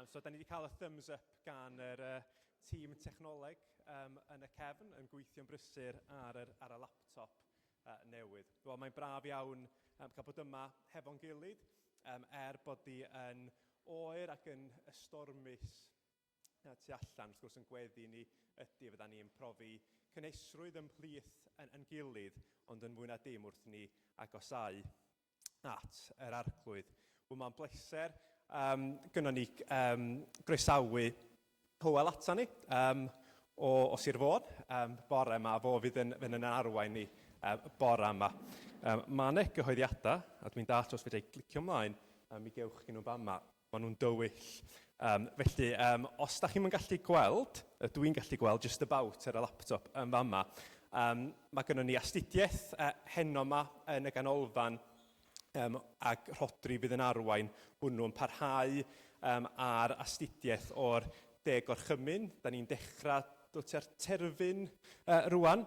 So, da ni wedi cael y thumbs up gan yr tîm technoleg yn y cefn, yn gweithio'n brysur ar yr, ar y laptop newydd. Wel, mae'n braf iawn cael bod yma hefo'n gilydd, er bod hi yn oer ac yn ystormus tu allan. Wrth gwrs, yn gweddi ni ydy fydda ni'n profi cynhesrwydd ymhlith yn, yn gilydd, ond yn fwy na dim wrth ni agosáu at yr Arglwydd. Wel, mae'n bleser um, gynnon ni um, groesawu Hywel ata ni um, o, o Sir Fôn um, bore yma. Fo fydd yn, fydd yn arwain ni um, bore yma. Um, mae yna gyhoeddiadau, a dwi'n dall os fedra i glicio ymlaen, um, mi gewch chi nhw'n fama. Maen nhw'n dywyll. Um, felly, um, os da chi'm yn gallu gweld, dwi'n gallu gweld just about ar y laptop yn fama, um, mae gennym ni astudiaeth heno yma yn y ganolfan um, ac Rhodri fydd yn arwain hwnnw yn parhau um, ar astudiaeth o'r deg gorchymyn. Da ni'n dechrau dod tua'r terfyn rwan.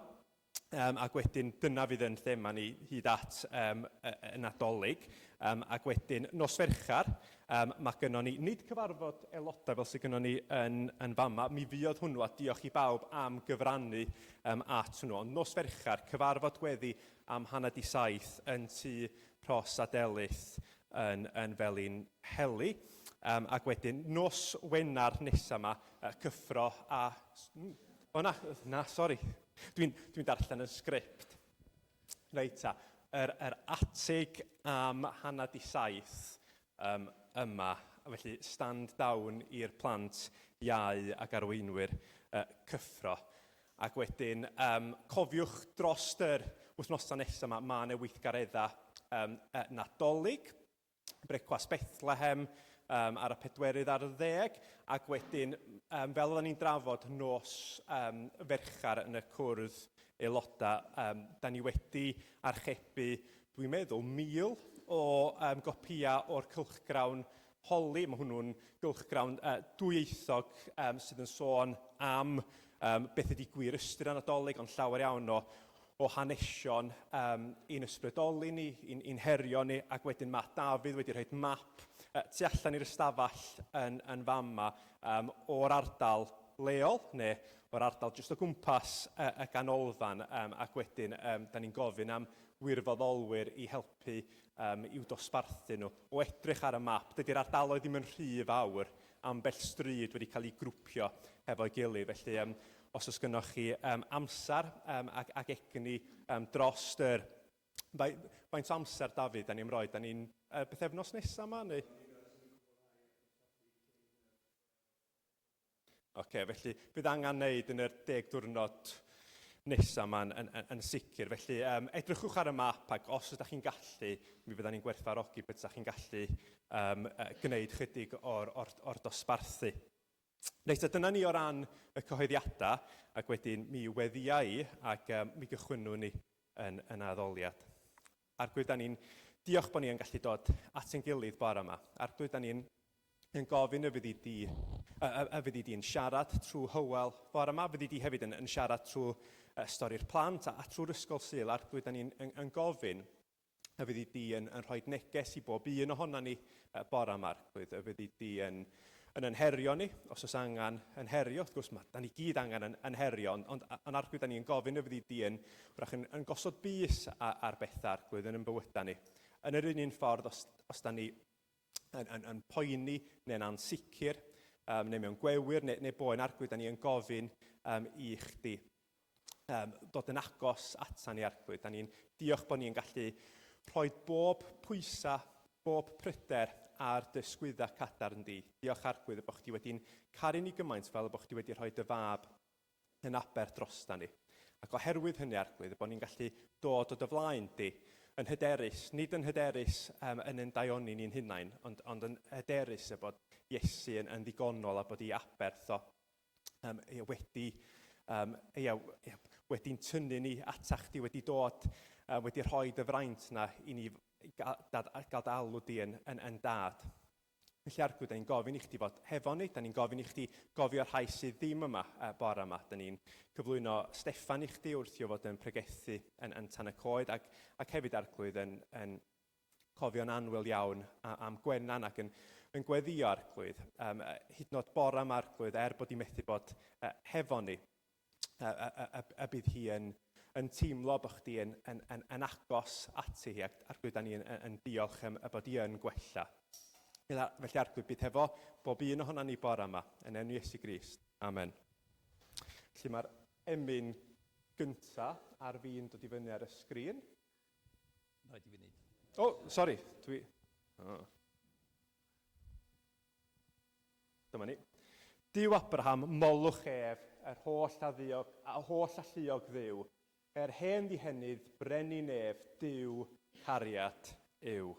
Um, ac wedyn dyna fydd yn thema ni hyd at um, y, y Nadolig. Um, ac wedyn nos Fercher, um, mae gynnon ni nid cyfarfod aelodau fel sydd gynnon ni yn, yn fama, mi fuodd hwnnw a diolch i bawb am gyfrannu um, at hwnnw. Ond nos Fercher, cyfarfod gweddi am hanner di saith yn tŷ Rhos a Delyth yn, yn Felin Heli. Um, ac wedyn nos Wener nesaf yma, cyffro a... O na, na, sori. Dwi'n dwi darllen yn sgript. Reit ta, yr, yr atig am hanner di saith um, yma. Felly stand down i'r plant iau ac arweinwyr cyffro. Ac wedyn, um, cofiwch dros yr wythnosau nesaf yma, mae yna weithgareddau um, Nadolig. Brecwast Bethlehem um, ar y pedwerydd ar y ddeg, ac wedyn, um, fel oedden ni'n drafod nos um, Fercher yn y cwrdd aelodau, um, da ni wedi archebu, dwi'n meddwl, 1,000 o um, gopïau o'r cylchgrawn Holi. Mae hwnnw'n gylchgrawn dwyieithog um, sydd yn sôn am um, beth ydy gwir ystyr y Nadolig, ond llawer iawn o o hanesion um, i'n ysbrydoli ni, i'n, i'n herio ni, ac wedyn mae Dafydd wedi rhoi map tu allan i'r ystafell yn, yn fama um, o'r ardal leol, neu o'r ardal jyst o gwmpas y, y ganolfan, um, ac wedyn um, da ni'n gofyn am wirfoddolwyr i helpu um, i'w dosbarthu nhw. O edrych ar y map, dydy'r ardaloedd ddim yn rhy fawr, ambell stryd wedi cael ei grwpio hefo'i gilydd, felly um, Os oes gynnoch chi um, amser um, ac, ac egni um, dros yr... Faint o amser, Dafydd, da ni'n rhoi? Da ni'n uh, bythefnos nesaf yma, neu? Oce, okay, felly bydd angen wneud yn yr 10 diwrnod nesaf yma yn, yn, yn, yn sicr. Felly um, edrychwch ar y map ac os ydych chi'n gallu, mi fydda ni'n gwerthfawrogi beth ydych chi'n gallu um, gwneud chydig o'r, or, or dosbarthu. Reit, a dyna ni o ran y cyhoeddiadau, ac wedyn mi weddïa i, ac um, mi gychwynnwn ni yn, yn addoliad. Arglwydd, da ni'n diolch bod ni yn gallu dod at ein gilydd bore yma. Arglwydd, da ni'n yn gofyn y fyddi di, y, y, y fyddi di'n siarad trwy Hywel bore yma, fyddi di hefyd yn, yn siarad trwy stori'r plant a, a trwy'r ysgol Sul. Arglwydd, da ni'n yn, yn gofyn y fyddi di yn, yn rhoi neges i bob un ohona ni bore yma, Arglwydd. Y fyddi di yn, yn yn herio ni, os oes angen yn herio. Wrth gwrs, mae, da ni gyd angen yn, yn herio, ond, ond, ond Arglwydd, da ni yn gofyn y fyddi di yn, wrach, yn, yn gosod bys ar, ar bethau, Arglwydd, yn yn bywydau ni. Yn yr un un ffordd, os, os da ni yn, yn, yn poeni neu'n ansicr, um, neu mewn gwewyr, neu, neu boen, Arglwydd, da ni yn gofyn um, i chdi um, dod yn agos atan ni, Arglwydd. Da ni'n diolch bod ni'n gallu rhoi bob pwysau, bob pryder ar dy sgwydda cadarn di. Diolch, Arglwydd, y bod chdi wedi'n caru ni gymaint fel y bod chdi wedi rhoi dy fab yn aber drosta ni. Ac oherwydd hynny, Arglwydd, y bod ni'n gallu dod o dy flaen di yn hyderus, nid yn hyderus um, yn ein daioni ni'n hunain, ond, ond yn hyderus y bod Iesu yn, yn ddigonol a bod ei aberth o um, ia, wedi, um, ia, ia, wedi'n tynnu ni atach chdi, wedi dod, wedi rhoi dy fraint na i ni gael, dad, gael dy alw di yn, yn, yn dad. Felly Arglwydd, da ni'n gofyn i chdi fod hefo ni, da ni'n gofyn i chdi gofio'r rhai sydd ddim yma bore yma. Da ni'n cyflwyno Steffan i chdi wrth i o fod yn pregethu yn, yn Tan y Coed ac, ac hefyd Arglwydd yn, yn cofio'n annwyl iawn am Gwenan ac yn, yn gweddio arglwydd, um, hyd yn oed bore yma arglwydd, er bod hi methu bod uh, hefo ni, a, a, a, a bydd hi yn, yn teimlo bod chdi yn, yn, yn, yn agos ati hi, ac arglwydd, da ni yn, yn, yn diolch am y bod hi yn gwella. Felly arglwydd, bydd hefo bob un ohono ni bore yma, yn enw Iesu Grist. Amen. Felly mae'r emyn gynta ar fin dod i fyny ar y sgrin. Mae rhaid i fi wneud. O, oh, sori, dwi... Oh. Dyma ni. Duw Abraham, molwch ef, yr holl addiog, a holl alluog Dduw, yr hen ddihenydd, brenin ef, Duw cariad yw.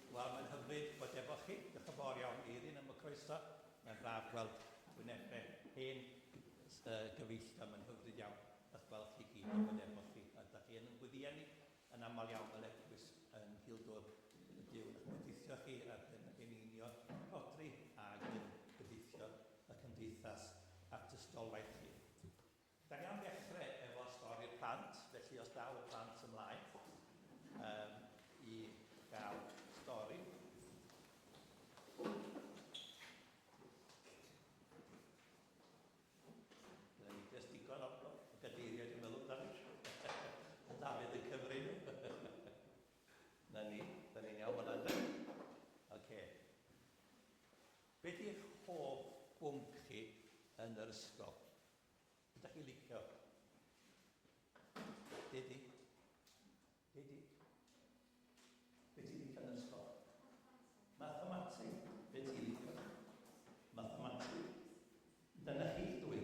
Wel, mae'n hyfryd bod efo chi. Diolch yn fawr iawn, Eirin, am y croeso. Mae'n braf gweld wynebau hen gyfeillgar. Mae'n hyfryd iawn eich gweld chi gyd a bod efo chi. A da chi yn yn gweddiau ni yn aml iawn fel eglwys yn Nghildwr. Duw yn eich bendithio chi ac yn eneinio Rhodri ac yn bendithio y cymdeithas a'ch tystiolaeth chi. Da ni am ddechrau efo stori'r plant, felly os daw y plant ymlaen um, i gael stori. Dyna ni jyst digon o, o gadeiriau, dwi'n meddwl, Dafydd. Dafydd yn cyfri nhw. Na ni, da ni'n iawn fan yna. Oce. Be di'ch hoff bwnc chi yn yr ysgol? Be dach chi'n licio? Dedi? Dedi? Be ti'n licio yn yr ysgol? Mathemateg. Be ti'n licio? Mathemateg. Dyna chi dwy.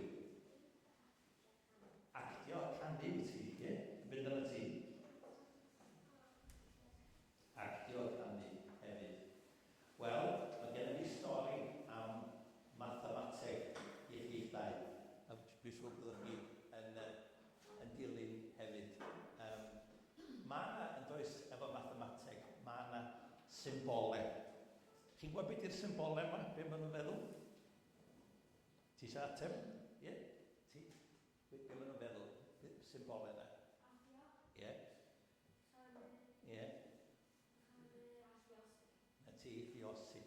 Actio a canu wyt ti, ie? Be dyna ti? Actio a canu hefyd. Wel, mae gennym ni stori am mathemateg i chi'ch dau, a dwi'n siŵr byddwch chi yn, yn dilyn hefyd. Um, mae yna, yn does, Symbolau. Chi'n gwybod beth yw'r symbolau yma? Be maen nhw'n feddwl? Ti eisiau ateb? Ie? Yeah? Ti? Be, be maen nhw'n feddwl? Symbolau yna? Ie? Ie? Na ti, Iosi.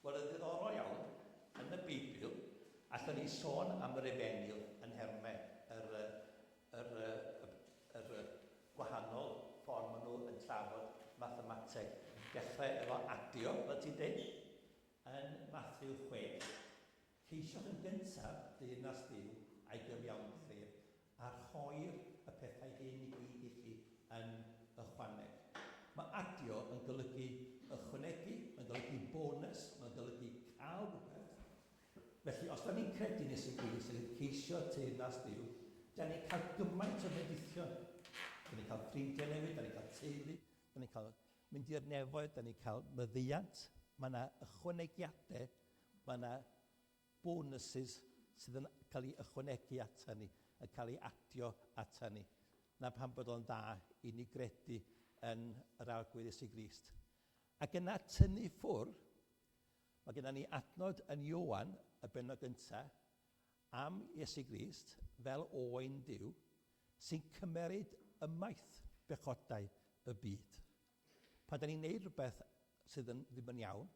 Wel, yn ddiddorol iawn, yn y Beibl, allwn ni sôn am yr efengyl yn nhermau yr, yr, yr, yr, yr gwahanol ffordd maen nhw yn trafod mathemateg. Dechrau efo adio, fel ti'n dweud, yn Matthew 6. Ceisiwch yn gyntaf deyrnas Dduw a'i gyfiawnder ef, a rhoir y pethau hyn i gyd i chi yn ychwaneg. Mae adio yn golygu ychwanegu, mae'n golygu bonus, mae'n golygu cael rhywbeth. Felly, os da ni'n credu yn Iesu Grist ac yn ceisio teyrnas Dduw, da ni'n cael gymaint o fendithion. Da ni'n cael ffrindiau newydd, da ni'n cael teulu, da ni'n cael mynd i'r nefoedd, da ni'n cael maddeuant. Mae yna ychwanegiadau, mae yna bonuses sydd yn cael ei ychwanegu ata ni, yn cael ei adio ata ni. Na pam bod o'n dda i ni gredu yn yr Arglwydd Iesu Grist. Ac yna tynnu ffwr, mae gennym ni adnod yn Ioan, y bennod gyntaf, am Iesu Grist fel oen Duw sy'n cymeryd ymaith bechodau y byd. Pan da ni'n neud rhywbeth sydd yn, ddim yn iawn,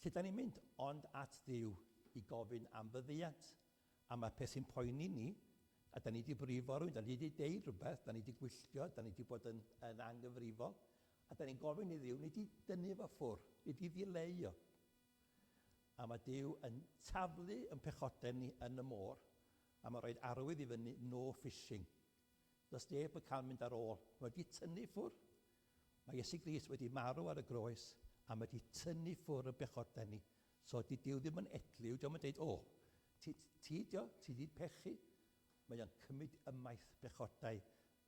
Lle da ni'n mynd? Ond at Dduw i gofyn am faddeuant. A mae peth sy'n poeni ni, a da ni wedi brifo rhywun, da ni wedi deud rhywbeth, da ni wedi gwylltio, da ni wedi bod yn, yn anghyfrifol, a da ni'n gofyn i Dduw, ni wedi dynnu fo ffwr, ni wedi ddileu o. A mae Duw yn taflu yn pechodau ni yn y môr, a mae rhoi'r arwydd i fyny, no fishing. Does neb yn cael mynd ar ôl. Mae wedi tynnu ffwr. Mae Iesu Grist wedi marw ar y groes a mae wedi tynnu ffwr y bechodau ni. So di Duw ddim yn edliw, dio'm yn deud, o, ti, ti dio, ti di pechu. Mae o'n cymryd ymaith bechodau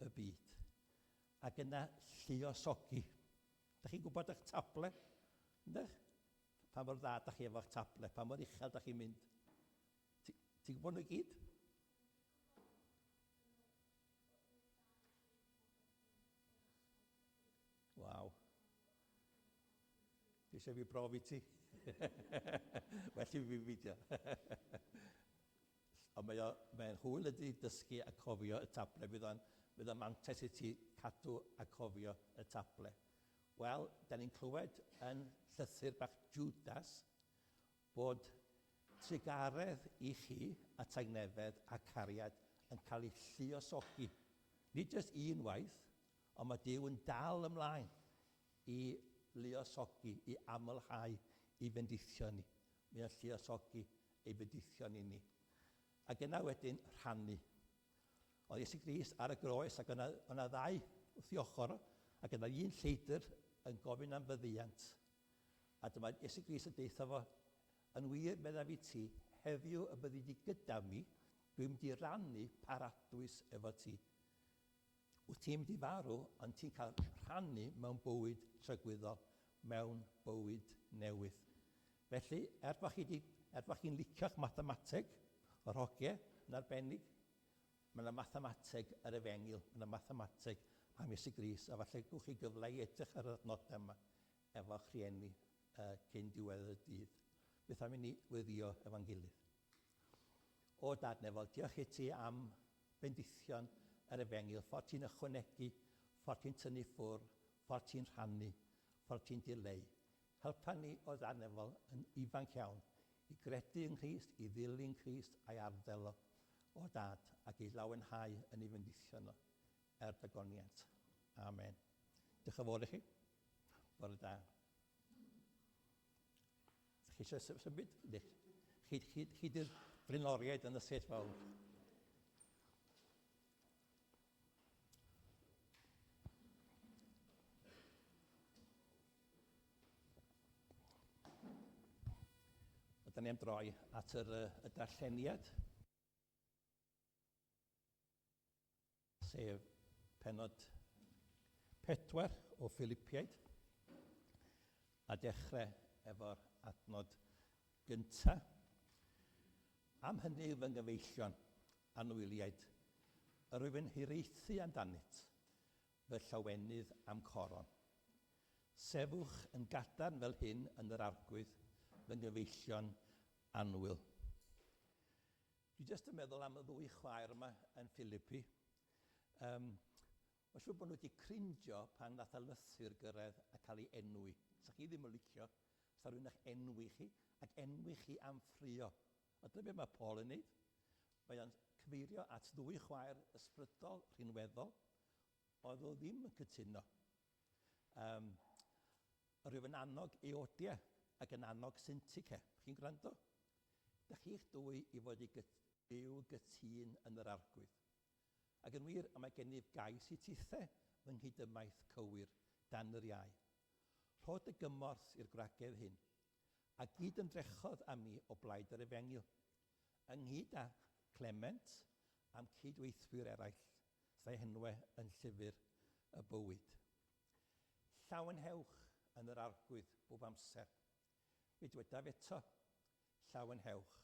y byd. Ac yna lluosogi. Da chi'n gwybod eich table? Yndych? Pa mor dda da chi efo'ch table? Pa mor uchel da chi'n mynd? Ti'n ti gwybod nhw i gyd? Waw. Ti eisiau fi brofi ti? Well i fi fideo. Ond mae o, mae'n hwyl ydy dysgu a cofio y table. Bydd o'n, bydd o'n mantais i ti cadw a cofio y table. Wel, da ni'n clywed yn llythyr bach Judas bod trugaredd i chi a tangnefedd a cariad yn cael ei lluosogi. Nid jyst un waith, ond mae Duw yn dal ymlaen i luosogi, i amlhau ei fendithion ni. Mae o'n lluosogi ei fendithion i ni. Ac yna wedyn rhannu. Oedd Iesu Grist ar y groes ac yna, yna ddau wrth ei ochr ac yna un lleidr yn gofyn am fyddiant. A dyma Iesu Grist yn deutha fo, yn wir, meddaf i ti, heddiw y byddi di gyda mi, dwi'n mynd i rannu paradwys efo ti. Wyt ti'n mynd i farw, ond ti'n cael rhannu mewn bywyd tragwyddol, mewn bywyd newydd. Felly, er bod chi di, er bod chi'n licio'ch mathemateg, yr hogie, yn arbennig, mae yna mathemateg yr efengyl, mae yna mathemateg am Iesu Grist, a falle gwch chi gyfle i edrych ar yr adnodau yma efo'ch rhieni uh, cyn diwedd y dydd. Beth am i ni weddio efo'n gilydd? O Dad Nefol, diolch i ti am bendithion yr efengyl, ffordd ti'n ychwanegu, ffordd ti'n tynnu ffwr, ffordd ti'n rhannu, ffordd ti'n dileu. Helpa ni o Dad Nefol yn ifanc iawn i gredu yng Nghrist, i ddilyn Crist a'i arddel o, o Dad, ac i lawenhau yn ei fendithion o, er dagoniant. Amen. Diolch yn fawr i chi. Bore da. Chi eisiau symud? Chi, chi, chi di'r flaenoriaid yn y set fawr. Da ni am droi at yr, y darlleniad. Sef pennod 4 o Philipiaid, a dechrau efo'r adnod gyntaf. Am hynny fy nghyfeillion, anwyliaid, yr wyf yn hiraethu amdanynt, fy llawenydd a'm coron. Sefwch yn gadarn fel hyn yn yr Arglwydd, fy nghyfeillion annwyl. Dwi jyst yn meddwl am y ddwy chwaer yma yn Philippi. Um, Mae'n siŵr bod nhw wedi crinjo pan nath y lythyr gyrraedd a cael ei enwi. Sa chi ddim yn licio, sa rhywun eich enwi chi, ac enwi chi am ffrio. A dyna beth mae Paul yn neud. Mae o'n cyfeirio at ddwy chwaer ysbrydol rhinweddol oedd o ddim yn cytuno. Um, rwyf yn annog Eodia ac yn annog Syntyche. Chi'n gwrando? Dych chi'ch dwy i fod i byw gytûn yn yr Arglwydd. Ac yn wir, y mae gennyf gais i tithe fy nghydymaith cywir dan yr iau. Rho dy gymorth i'r gwragedd hyn, a gyd ymdrechodd â mi o blaid yr efengyl, ynghyd â Clement a'm cyd-weithwyr eraill, sydd â'u henwau yn llyfr y bywyd. Llawenhewch yn yr Arglwydd bob amser. Fe dwedaf eto, llawenhewch.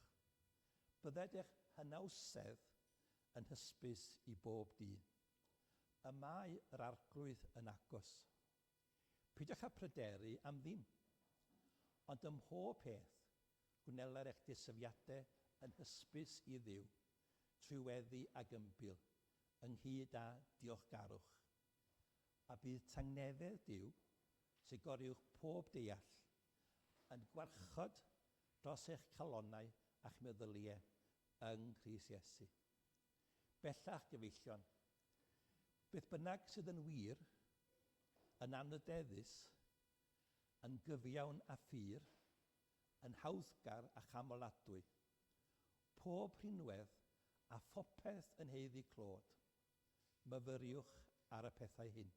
Bydded eich hynawsedd yn hysbys i bob dyn. Y mae yr Arglwydd yn agos. Peidiwch â phryderu am ddim, ond ym mhob peth, gwneler eich disyfiadau yn hysbys i Dduw, trwy weddi ag ymbil, ynghyd â diolchgarwch. A bydd tangnefedd Duw, sy'n goruwch pob deall, yn gwarchod dros eich calonnau a'ch meddyliau yng Nghrist Iesu. Bellach, gyfeillion, beth bynnag sydd yn wir, yn anrhydeddus, yn gyfiawn a phur, yn hawddgar a chamoladwy, pob rhinwedd a phopeth yn haeddu clod, myfyriwch ar y pethau hyn.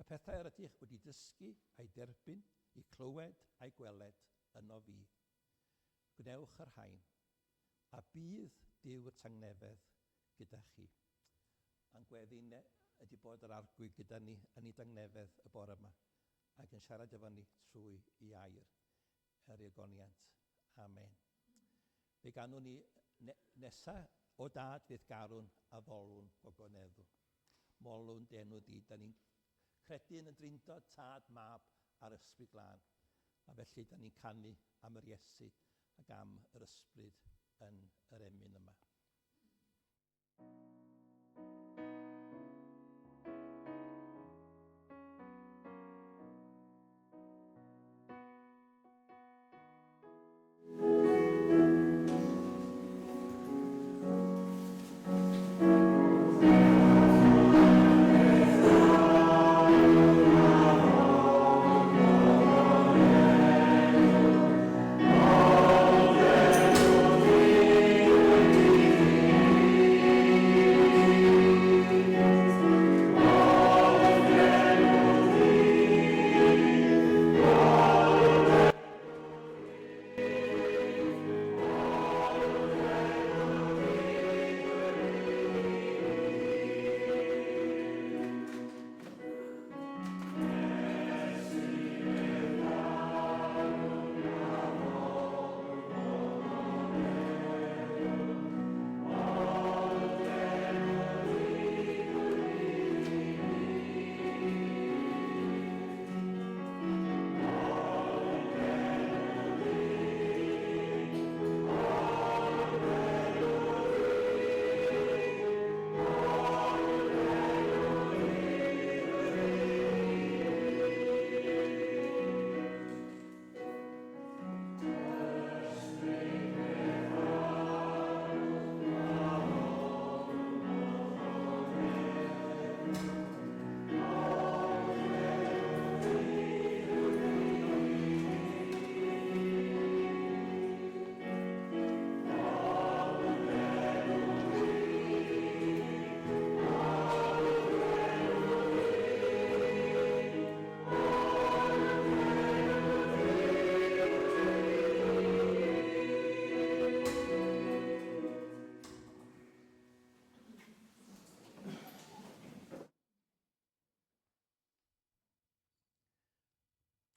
Y pethau yr ydych wedi dysgu a'u derbyn, eu clywed a'u gweled yno fi. Gwnewch y rhain, a bydd Duw'r tangnefedd gyda chi. A'n gweddi ydy bod yr Arglwydd gyda ni yn ei dangnefedd y bore yma, ac yn siarad efo ni trwy ei air er ei ogoniant. Amen. Fe ganwn ni ne nesa, o dad fydd garwn a ddolwn gogoneddw. Molwn dy enw di, da ni'n credu yn y drindod, tad, mab a'r ysbryd glân. A felly da ni'n canu am yr Iesu ac am yr ysbryd yn yr emyn yma.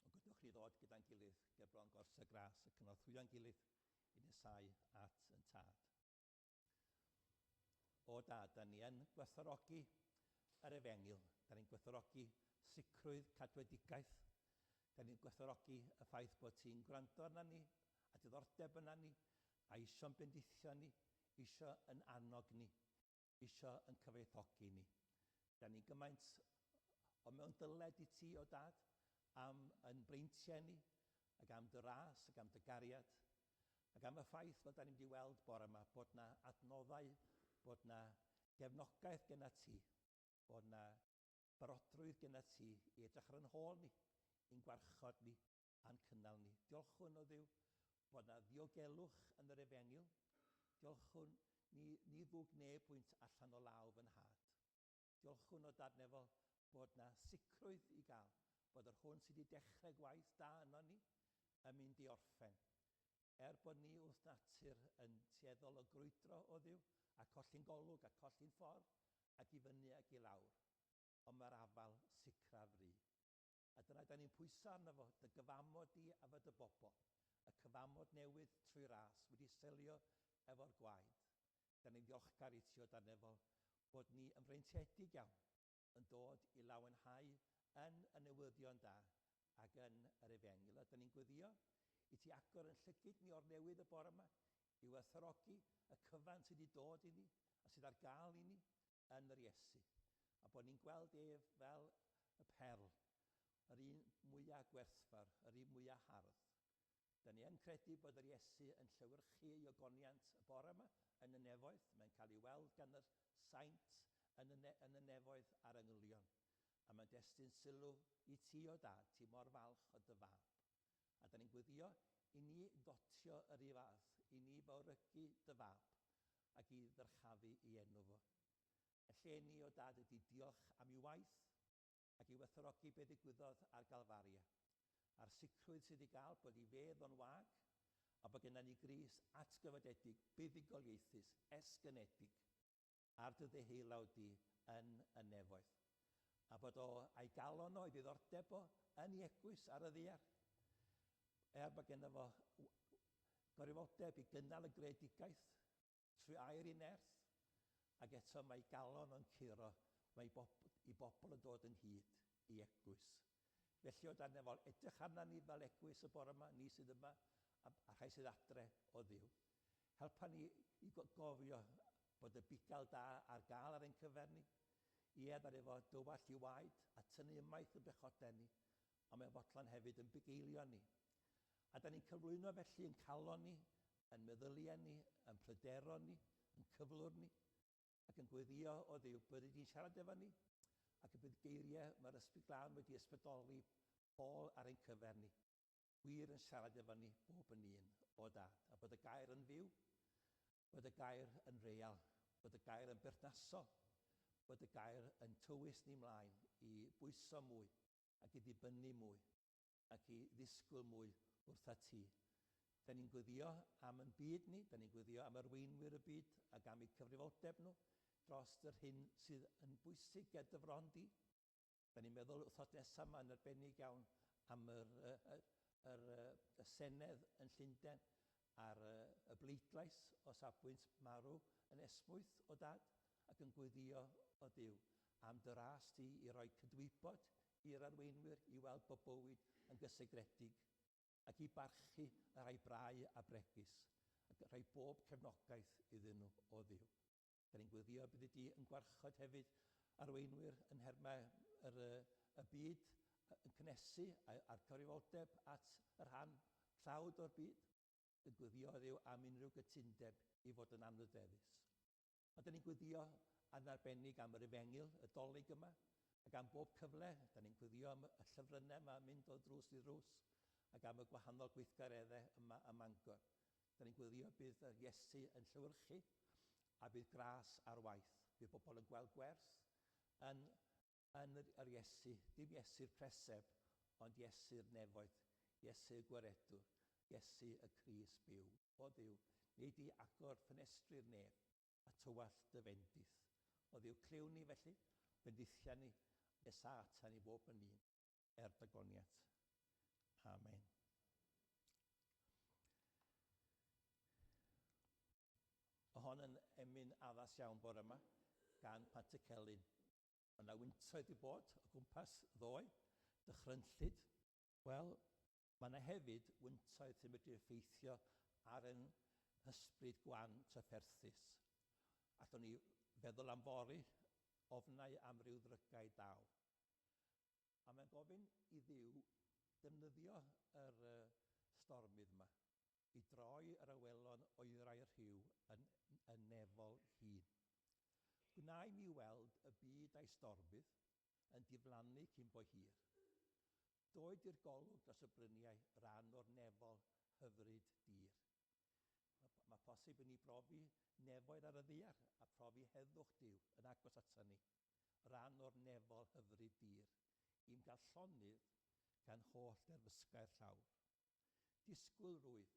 Ond gadewch ni ddod gyda'n gilydd ger bron gors y gras y cynorthwyo'n gilydd i nesau at yn tad. O dad, da ni yn gwerthfawrogi yr efengyl, da ni'n gwerthfawrogi sicrwydd cadwedigaeth. Da ni'n gwerthfawrogi y ffaith bod ti'n gwrando arna ni, a diddordeb yna ni, a isio'n bendithio ni, isio yn annog ni, isio yn cyfoethogi ni. Da ni'n gymaint o mewn dyled i ti, o Dad, am yn breintiau ni, ac am dy ras, ac am dy gariad, ac am y ffaith fel da ni'n mynd i weld bore yma, bod na adnoddau, bod na gefnogaeth gyda ti, bod na barodrwydd gyda ti i edrych ar yn hôl ni, i'n gwarchod ni a'n cynnal ni. Diolchwn o Dduw bod na ddiogelwch yn yr efengyl. Diolchwn ni, ni ddwg neb pwynt allan o law fy nhad. Diolchwn o Dad Nefol bod na sicrwydd i gael bod yr hwn sydd wedi dechrau gwaith da yno ni yn mynd i orffen. Er bod ni wrth natur yn tueddol o grwydro o Dduw a colli'n golwg a colli'n ffordd ac i fyny ac i lawr, ond mae'r afal sicraf fry. A dyna da ni'n pwyso arno fo, dy gyfamod di a fy dy bobl, y cyfamod newydd trwy ras, wedi selio efo'r gwaed. Da ni'n ddiolchgar i ti o Dan Nefol bod ni yn freintiedig iawn yn dod i lawenhau yn y newyddion da ac yn yr efengyl. A da ni'n gweddio i ti agor yn llygid ni o'r newydd y bore yma, i werthfawrogi y cyfan sydd wedi dod i ni a sydd ar gael i ni yn yr Iesu. A bod ni'n gweld ef fel y perl, yr un mwyaf gwerthfawr, yr un mwyaf hardd. Da ni yn credu bod yr Iesu yn llewyrchu ei ogoniant y bore yma yn y nefoedd. Mae'n cael ei weld gan yr saint yn y, ne yn y nefoedd a'r angylion. A mae'n destun sylw i ti o Dad, ti mor falch o dy fab. A da ni'n gweddio i ni ddotio yr un fath, i ni fawrygu dy fab ac i ddyrchafu i enw fo. Y lle ni o Dad ydy diolch am ei waith ac i werthfawrogi be ddigwyddodd ar Galfaria, a'r sicrwydd sydd i gael bod ei fedd o'n wag a bod gennym ni Grist atgyfodedig, buddugoliaethus, esgynedig ar dy ddeheulaw di yn y nefoedd. A bod o a'i galon o, ei ddiddordeb o, yn ei eglwys ar y ddaear. Er bod gennym fo gyfrifoldeb i gynnal y greadigaeth trwy air ei nerth, ac eto mae galon o'n curo, mae bob, i bobl yn dod ynghyd i eglwys. Felly o dan nefol, edrych arna ni fel eglwys y bore yma, ni sydd yma, a, a rhai sydd adre o Dduw. Helpa ni i gofio bod y bugail da ar gael ar ein cyfer ni. Ie, ddaru fo dywallt i waed a tynnu ymaith y bechodau ni, ond mae'n fodlon hefyd yn bugeilio ni. A da ni'n cyflwyno felly yn calon ni, yn meddyliau ni, yn pryderon ni, yn cyflwr ni, ac yn gweddio o Dduw byddi di'n siarad efo ni, ac y bydd geiriau mae'r Ysbryd Glân wedi ysbrydoli Paul ar ein cyfer ni, wir yn siarad efo ni bob yn un o Dad, a bod y gair yn fyw, bod y gair yn real, bod y gair yn berthnasol, bod y gair yn tywys ni mlaen i bwyso mwy ac i ddibynnu mwy ac i ddisgwyl mwy wrtha ti. Da ni'n gweddio am yn byd ni, da ni'n gweddio am arweinwyr y byd ac am eu cyfrifoldeb nhw dros yr hyn sydd yn bwysig ger dy fron di. Da ni'n meddwl wythnos nesaf yma yn arbennig iawn am yr, y, y, yr, y Senedd yn Llundain a'r y bleidlais o safbwynt marw yn esmwyth o Dad ac yn gweddio o Dduw am dy ras di i roi cydwybod i'r arweinwyr i weld bod bywyd yn gysegredig ac i barchu y rhai brau a bregus ac rhoi bob cefnogaeth iddyn nhw o Dduw. Da ni'n gweddio byddi di yn gwarchod hefyd arweinwyr yn nhermau yr, y byd yn cynnesu a'r cyfrifoldeb at y rhan tlawd o'r byd, yn gweddio Dduw am unrhyw gytundeb i fod yn anrhydeddus. Ond da ni'n gweddio yn arbennig am yr efengyl, y Dolig yma, ac am bob cyfle, da ni'n gweddio am y llyfrynnau yma yn mynd o drws i ddrws, ac am y gwahanol gweithgareddau yma ym Mangor. Da ni'n gweddio bydd yr Iesu yn llewyrchu, a bydd gras ar waith. Bydd bobl yn gweld gwerth yn, yn yr, yr Iesu, dim Iesu'r preseb, ond Iesu'r nefoedd, Iesu y gwaredwr, Iesu y Crist byw. O Dduw, wnei di agor ffenestri'r nef a tywallt dy fendith. O Dduw, clyw ni felly, bendithia ni, nesa ata ni bob yn un, er dy goniant. Amen. Mae hon yn emyn addas iawn bore yma gan Pantycelyn. Mae yna wyntoedd wedi bod o gwmpas ddoe, dychrynllyd. Wel, mae yna hefyd wyntoedd sy'n medru effeithio ar ein hysbryd gwan trafferthus. Allwn ni feddwl am fory, ofnau am ryw ddrygau daw. A mae'n gofyn i Dduw defnyddio yr stormydd yma i droi yr awelon oerau rhyw yn, yn nefol hun. Gwna i mi weld y byd a'i stormydd yn diflannu cyn bo hir. Doed i'r golwg dros y bryniau ran o'r nefol hyfryd dir. Mae posib i ni brofi nefoedd ar y ddaear a phrofi heddwch Duw yn agos ato ni, ran o'r nefol hyfryd dir, i'm gael llonydd gan holl derfysgau'r llawr. Disgwyl rwyf,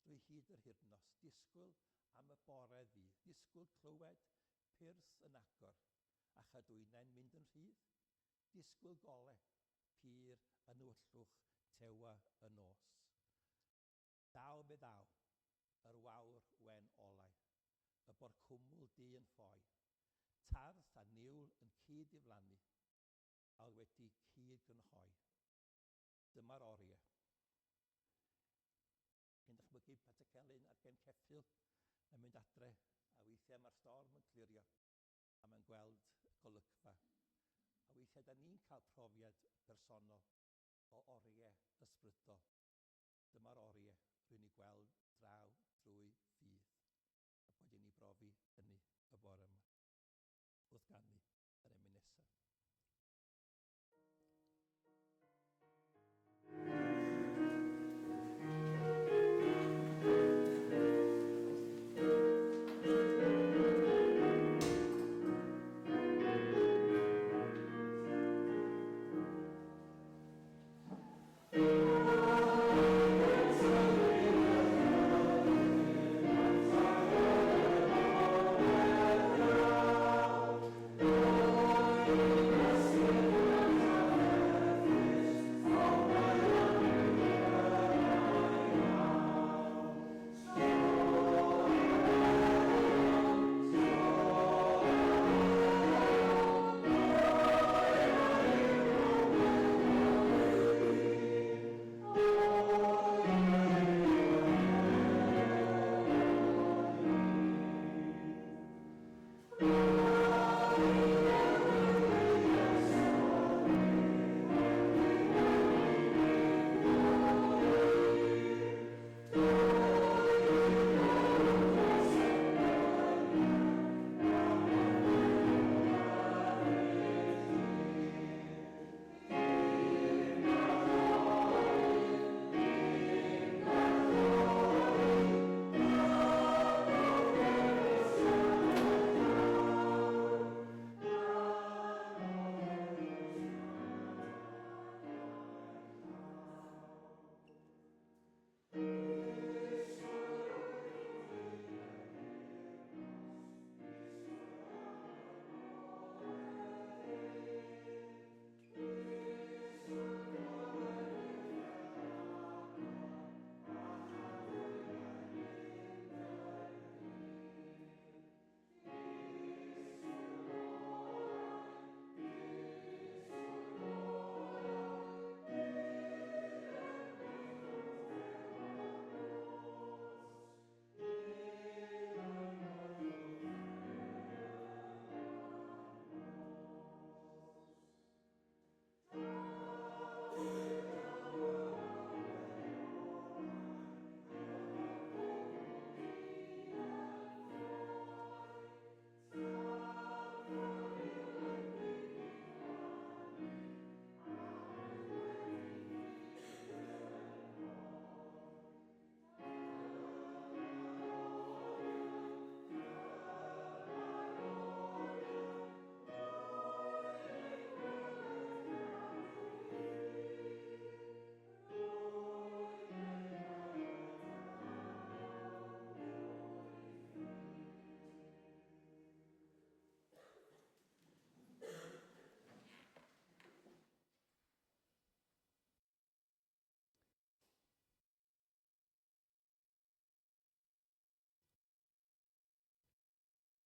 drwy hyd yr hirnos, disgwyl am y bore ddydd, disgwyl clywed pyrth yn agor a chadwynau'n mynd yn rhydd, disgwyl gole pur yn nywyllwch tewa y nos. Daw fe ddaw, yr wawr wen olau, y borcwmwl du yn ffoi, tarth a niwl yn cyd-ddiflannu, a oedd wedi cyd-grynhoi. Dyma'r oriau. Chi'n dychmygu Pantycelyn ar gefn ceffyl yn mynd adre, a weithiau mae'r storm yn clirio, a mae'n gweld golygfa. A weithiau da ni'n cael profiad personol o oriau ysbrydol. Dyma'r oriau rwy'n ei gweld draw drwy ffydd, a bod i ni brofi hynny y bore yma wrth ganu yr emyn nesaf.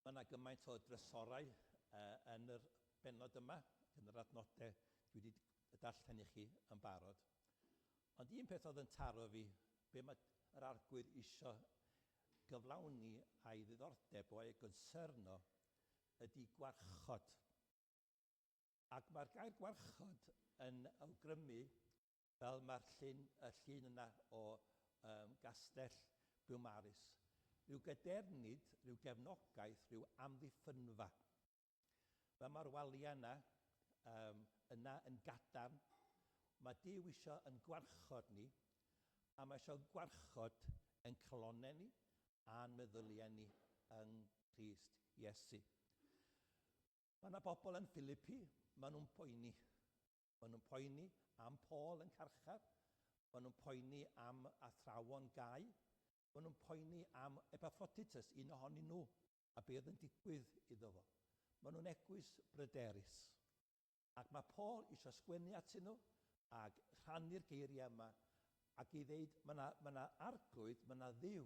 Mae yna gymaint o drysorau yn yr bennod yma, yn yr adnodau dwi wedi darllen i chi yn barod. Ond un peth oedd yn taro fi, be mae yr Arglwydd isio gyflawni a'i ddiddordeb o a'i gynsyrn o, ydy gwarchod. Ac mae'r gair gwarchod yn awgrymu, fel mae'r llun, y llun yna o um, gastell Biwmaris, rhyw gadernid, rhyw gefnogaeth, rhyw amddiffynfa. Fel mae'r waliau yna, um, yna yn gadarn, mae Duw eisiau yn gwarchod ni, a mae eisiau gwarchod yn calonnau ni a'n meddyliau ni yng Nghrist Iesu. Mae yna bobl yn Philippi, maen nhw'n poeni. Maen nhw'n poeni am Paul yn carchar, maen nhw'n poeni am athrawon gau, maen nhw'n poeni am Epaphroditus, un ohonyn nhw, a be oedd yn digwydd iddo fo. Maen nhw'n eglwys bryderus. Ac mae Paul eisiau sgwennu atyn nhw ac rhannu'r geiriau yma ac i ddeud mae yna, mae yna arglwydd, mae yna ddiw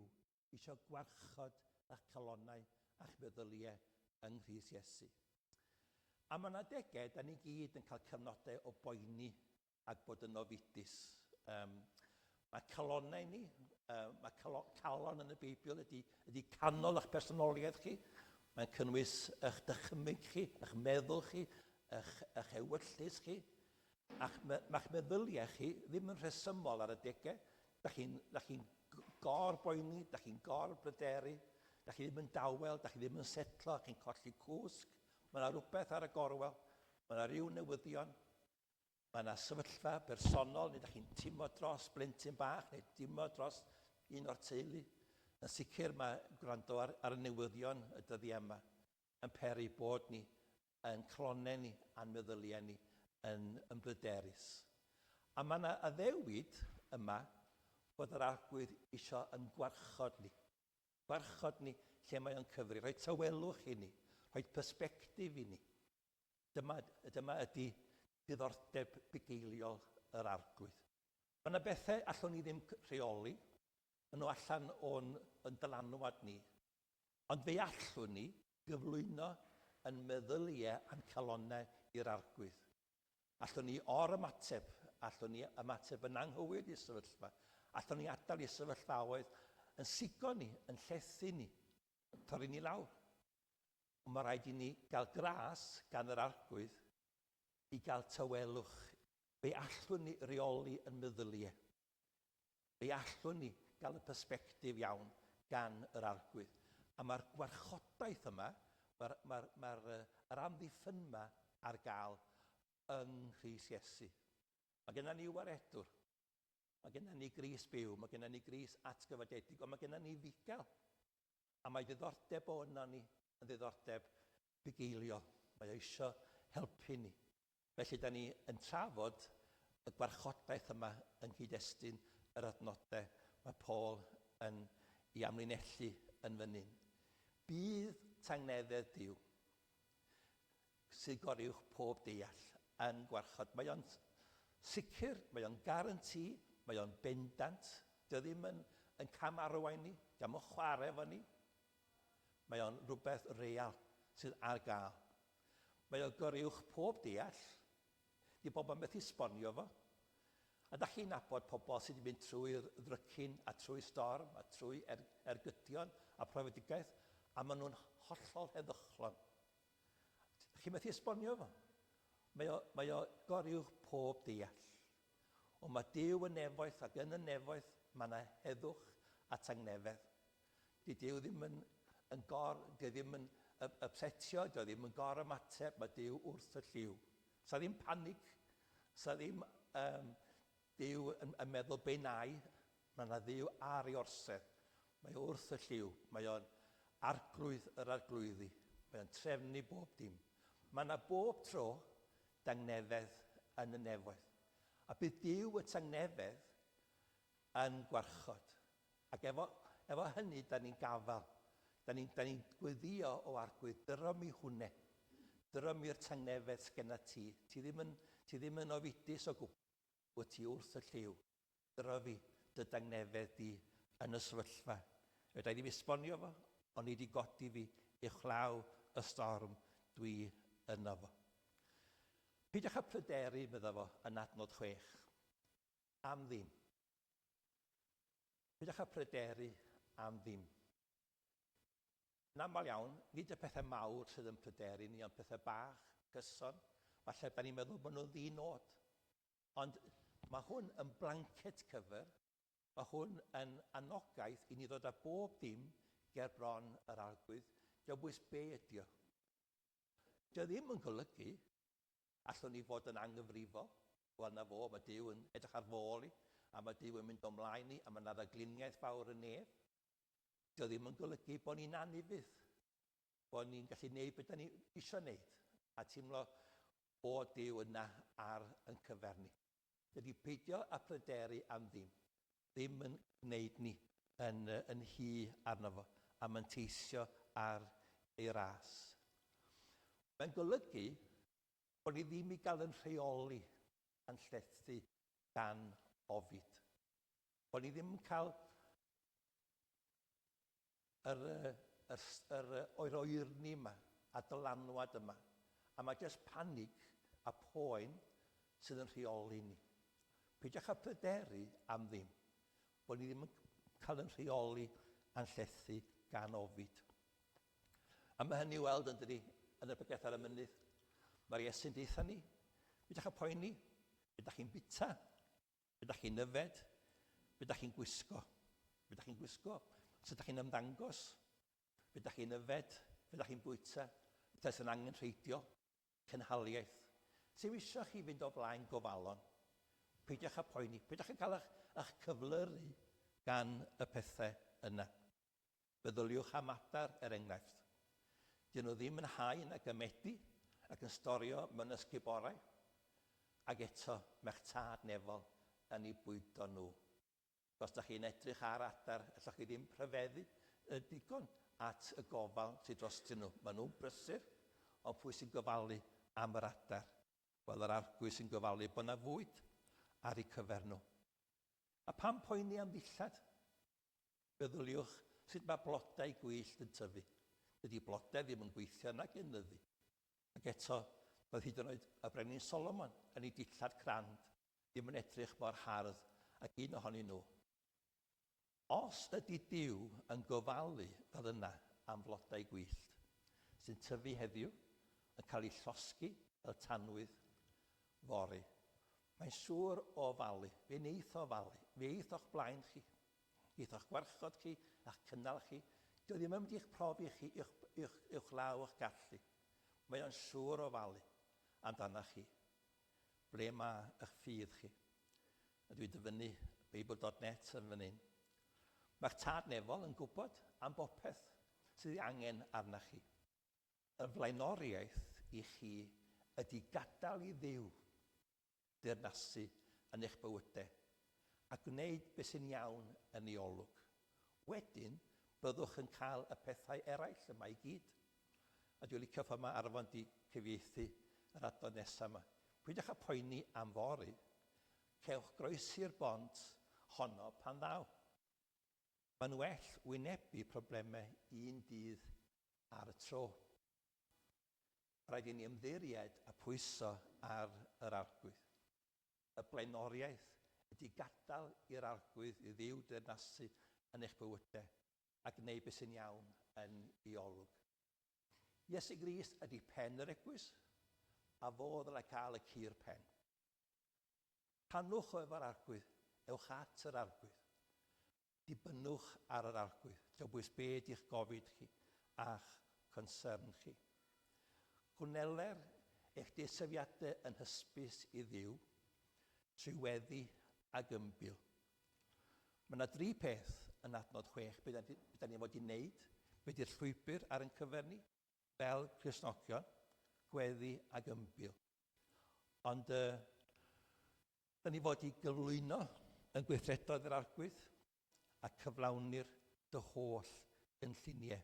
eisiau gwarchod eich calonnau a'ch meddyliau yng Nghrist Iesu. A mae yna adegau, da ni gyd yn cael cyfnodau o boeni ac bod yn ofidus. Um, mae calonnau ni, mae calo, calon yn y Beibl ydy, ydy canol eich personoliaeth chi. Mae'n cynnwys eich dychymyg chi, eich meddwl chi, eich, eich ewyllys chi. A'ch, mae'ch meddyliau chi ddim yn rhesymol ar adegau. Da chi'n chi gor-boeni, da chi'n gor-bryderu, da chi ddim yn dawel, da chi ddim yn setlo, chi'n colli cwsg. Mae yna rhywbeth ar y gorwel, mae yna rhyw newyddion, Mae yna sefyllfa bersonol neu ydych chi'n teimlo dros blentyn bach neu teimlo dros un o'r teulu. Yn sicr mae gwrando ar, ar y newyddion y dyddiau yma yn peri bod ni yn clonau ni a'n meddyliau ni yn, yn bryderus. A mae yna addewid yma bod yr Arglwydd eisiau yn gwarchod ni. Gwarchod ni lle mae o'n cyfri, rhoi tawelwch i ni, rhoi persbectif i ni. Dyma, dyma ydy diddordeb bugeiliol yr Arglwydd. Mae yna bethau allwn ni ddim rheoli, maen nhw allan o'n yn dylanwad ni, ond fe allwn ni gyflwyno yn meddyliau a'n calonnau i'r Arglwydd. Allwn ni or-ymateb, allwn ni ymateb yn anghywir i'r sefyllfa, allwn ni adael i'r sefyllfaoedd yn sigo ni, yn llethu ni, yn torri ni lawr. Ond mae rhaid i ni gael gras gan yr Arglwydd i gael tawelwch. Fe allwn ni reoli yn meddyliau. Fe allwn ni gael y persbectif iawn gan yr Arglwydd. A mae'r gwarchodaeth yma, mae'r mae mae yr amddiffynma ar gael yng Nghrist Iesu. Mae gennym ni waredwr. Mae gennym ni Grist byw, mae gennym ni Grist atgyfodedig, ond mae gennym ni fugail. A mae ddiddordeb o yno ni yn ddiddordeb bugeiliol. Mae o isio helpu ni. Felly da ni yn trafod y gwarchodaeth yma yng nghyd-destun yr adnodau mae Paul yn ei amlinellu yn fan hyn. Bydd tangnefedd Duw sydd goruwch pob deall yn gwarchod. Mae o'n sicr, mae o'n garanti, mae o'n bendant. Dio ddim yn, yn cam arwain ni, diolch yn chwarae efo ni. Mae o'n rhywbeth real sydd ar gael. Mae o'n goruwch pob deall. Di bobl methu sbonio fo. A da chi'n nabod pobl sydd wedi mynd trwy'r ddrycin a trwy storm a trwy er, ergydion a profedigaeth, a maen nhw'n hollol heddychlon. Chi'n methu esbonio fo. Mae o, mae o goruwch pob deall. Ond mae Duw yn nefoedd ac yn y nefoedd mae yna heddwch a tangnefedd. Di Duw ddim yn, yn gor, di ddim yn upsetio, di ddim yn gor ymateb, mae Duw wrth y lliw. Sa ddim panig, sa ddim um, Duw yn, yn meddwl be nai, mae yna Dduw ar ei orsedd. Mae o wrth y lliw, mae o'n arglwydd yr arglwyddi, mae o'n trefnu bob dim. Mae yna bob tro dangnefedd yn y nefoedd. A bydd Duw y tangnefedd yn gwarchod. Ac efo, efo hynny, da ni'n gafael. Da ni'n ni gweddio o arglwydd, dyro mi hwnne. Dyro mi'r tangnefedd sgenna ti. Ti ddim yn, ti ddim yn ofidus o gwbl. Wyt ti wrth y lliw. Dyro fi dy dangnefedd di yn y sefyllfa. Fedra i ddim esbonio fo, ond i di godi fi uwchlaw y storm dwi yno fo. Peidiwch â pryderu, medda fo yn adnod 6. Am ddim. Peidiwch â pryderu am ddim. Yn aml iawn, nid y pethau mawr sydd yn pryderu ni, ond pethau bach, cyson. Falle da ni'n meddwl bod nhw'n ddi-nod. Ond mae hwn yn blanket cover, mae hwn yn anogaeth i ni ddod â bob dim ger bron yr Arglwydd, dio'm bwys be ydi o. Dio ddim yn golygu allwn ni fod yn anghyfrifol, wel na fo, mae Duw yn edrych ar f'ôl i, a mae Duw yn mynd o mlaen i, a mae yna rhagluniaeth fawr y nef. Dio ddim yn golygu bod ni'n anufudd, bod ni'n gallu neud beth da ni eisiau neud, a teimlo bod Duw yna ar yn cyfer ni. Dydy peidio â pryderu am ddim, ddim yn gwneud ni yn, yn hy arno fo, a manteisio ar ei ras. Mae'n golygu bod ni ddim i gael yn rheoli a'n llethu gan ofid. Bod ni ddim yn cael yr, yr, yr, yr oerni yma a dylanwad yma. A mae jyst panig a poen sydd yn rheoli ni. Peidiwch â pryderu am ddim, bod ni ddim yn cael yn rheoli a'n llethu gan ofid. A mae hynny weld yn dydi, yn y bregeth ar y mynydd. Mae'r Iesu'n deutha ni, peidiwch â poeni, be da chi'n bita, Be dach chi'n yfed? Be dach chi'n gwisgo? Be dach chi'n gwisgo? Sut dach chi'n ymddangos? Be dach chi'n yfed? Be dach chi'n bwyta? Pethau sy'n angenrheidiol. Cynhaliaeth. Sy'n eisiau chi fynd o flaen gofalon. Peidiwch â poeni. Peidiwch â cael eich, eich cyflyru gan y pethau yna. Meddyliwch am adar, er enghraifft. Dyn nhw ddim yn hau nag yn medi ac yn storio mewn ysguborau, ac eto mae'ch Tad nefol yn eu bwydo nhw. Os da chi'n edrych ar adar, allwch chi ddim rhyfeddu y digon at y gofal sydd drostyn nhw. Maen nhw'n brysur, ond pwy sy'n gofalu am yr adar? Wel, yr Arglwydd sy'n gofalu bod 'na fwyd ar eu cyfer nhw. A pam poeni am ddillad? Meddyliwch sut mae blodau gwyllt yn tyfu. Dydy blodau ddim yn gweithio nag yn nyddu. Ac eto, doedd hyd yn oed y Brenin Solomon yn ei dillad crand ddim yn edrych mor hardd ag un ohonyn nhw. Os ydy Duw yn gofalu fel yna am flodau gwyllt, sy'n tyfu heddiw, yn cael eu llosgi fel tanwydd fory, mae'n siŵr o ofalu, fe wneith o ofalu, fe eith o'ch blaen chi. Geith o'ch gwarchod chi a'ch cynnal chi. Dio ddim yn mynd i'ch profi chi uwch, uwch, uwch law o'ch gallu. Mae o'n siŵr o falu amdana chi. Ble mae eich ffydd chi? A dwi'n dyfynnu Bible.net yn fan hyn. Mae'ch tad nefol yn gwybod am bopeth sydd ei angen arna chi. Y flaenoriaeth i chi ydy gadael i Dduw deyrnasu yn eich bywydau, a gwneud beth sy'n iawn yn ei olwg. Wedyn, byddwch yn cael y pethau eraill yma i gyd. A dwi'n licio ffordd mae Arfon di cyfieithu yr adnod nesaf yma. Peidiwch â poeni am fory, cewch groesi'r bont honno pan ddaw. Mae'n well wynebu problemau un dydd ar y tro. Rhaid i ni ymddiried a phwyso ar yr Arglwydd. Y blaenoriaeth ydy gadael i'r Arglwydd, i Dduw deyrnasu yn eich bywydau a gwneud beth sy'n iawn yn ei olwg. Iesu Grist ydy pen yr eglwys, a fo ddylai cael y cur pen. Rhannwch o efo'r Arglwydd, ewch at yr Arglwydd. Dibynnwch ar yr Arglwydd, lle bwys be di'ch gofid chi a'ch concern chi. Gwneler eich deisyfiadau yn hysbys i Dduw trwy weddi ag ymbil. Mae yna dri peth yn adnod 6 be da ni fod i wneud, be di'r llwybr ar ein cyfer ni, fel Cristnogion, gweddi ag ymbil. Ond uh, Da ni fod i gyflwyno yn gweithredoedd yr Arglwydd a cyflawni'r dy holl gynlluniau.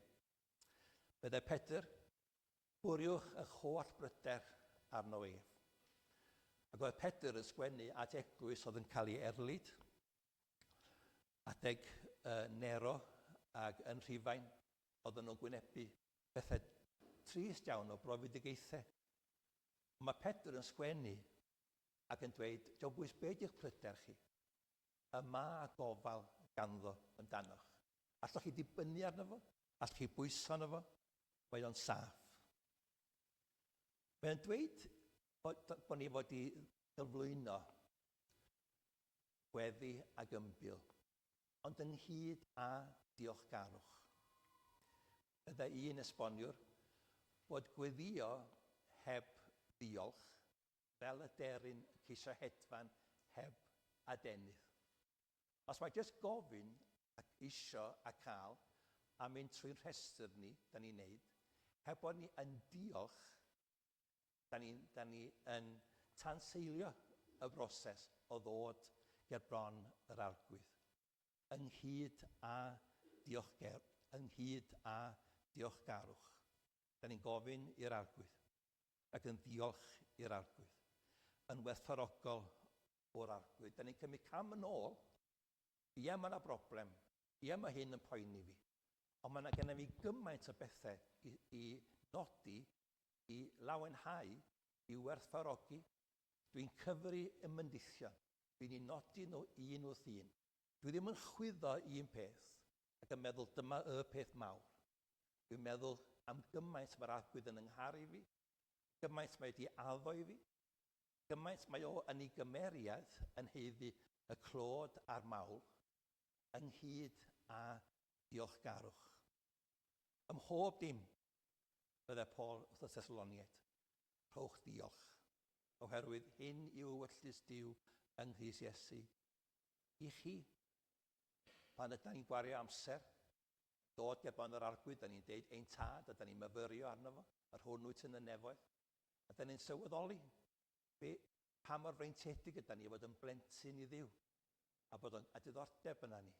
Meddai Pedr, bwriwch eich holl bryder arno ef. Ac oedd Pedr yn sgwennu at eglwys oedd yn cael ei erlid, adeg uh, Nero ac yn Rhufain, oedden nhw'n gwynebu pethau trist iawn o brofedigaethau. Mae Pedr yn sgwennu ac yn dweud, dio'm bwys be di'ch pryder chi, y ma gofal ganddo amdanoch. Allwch chi dibynnu arno fo, allwch chi bwyso arno fo, mae o'n saff. Mae'n dweud bod, bod ni fod i gyflwyno gweddi ag ymbil, ond ynghyd â diolchgarwch. Byddai un esboniwr bod gweddïo heb ddiolch fel y deryn yn ceisio hedfan heb adenydd. Os mae jyst gofyn ac isio a cael a mynd trwy'n rhestr ni, da ni'n neud, heb bod ni yn diolch, da ni, da ni yn tanseilio y broses o ddod ger bron yr Arglwydd, ynghyd â diolchger, ynghyd â diolchgarwch. Da ni'n gofyn i'r Arglwydd, ac yn ddiolch i'r Arglwydd, yn werthfawrogol o'r Arglwydd. Da ni'n cymryd cam yn ôl. Ie, mae yna broblem. Ie, mae hyn yn poeni fi. Ond mae yna gennym fi gymaint o bethau i, i nodi, i lawenhau, i werthfawrogi. Dwi'n cyfri y myndithion. Dwi'n ei nodi nhw un wrth un. Dwi ddim yn chwyddo un peth ac yn meddwl dyma y peth mawr. Dwi'n meddwl am gymaint mae'r Arglwydd yn yngharu fi, gymaint mae wedi addo i fi, Gymaint mae o yn ei gymeriad yn haeddu y clod a'r mawl, ynghyd â diolchgarwch. Ym mhob dim, meddai Paul wrth y Thessaloniaid, rhowch ddiolch, oherwydd hyn yw ewyllys Duw yng Nghrist Iesu i chi. Pan ydan ni'n gwario amser, dod ger bron yr Arglwydd, da ni'n deud ein tad, a da ni'n myfyrio arno fo, yr hwn wyt yn y nefoedd. A da ni'n sylweddoli be, pa mor freintiedig yda ni o fod yn blentyn i Dduw, a bod o'n a diddordeb yna ni.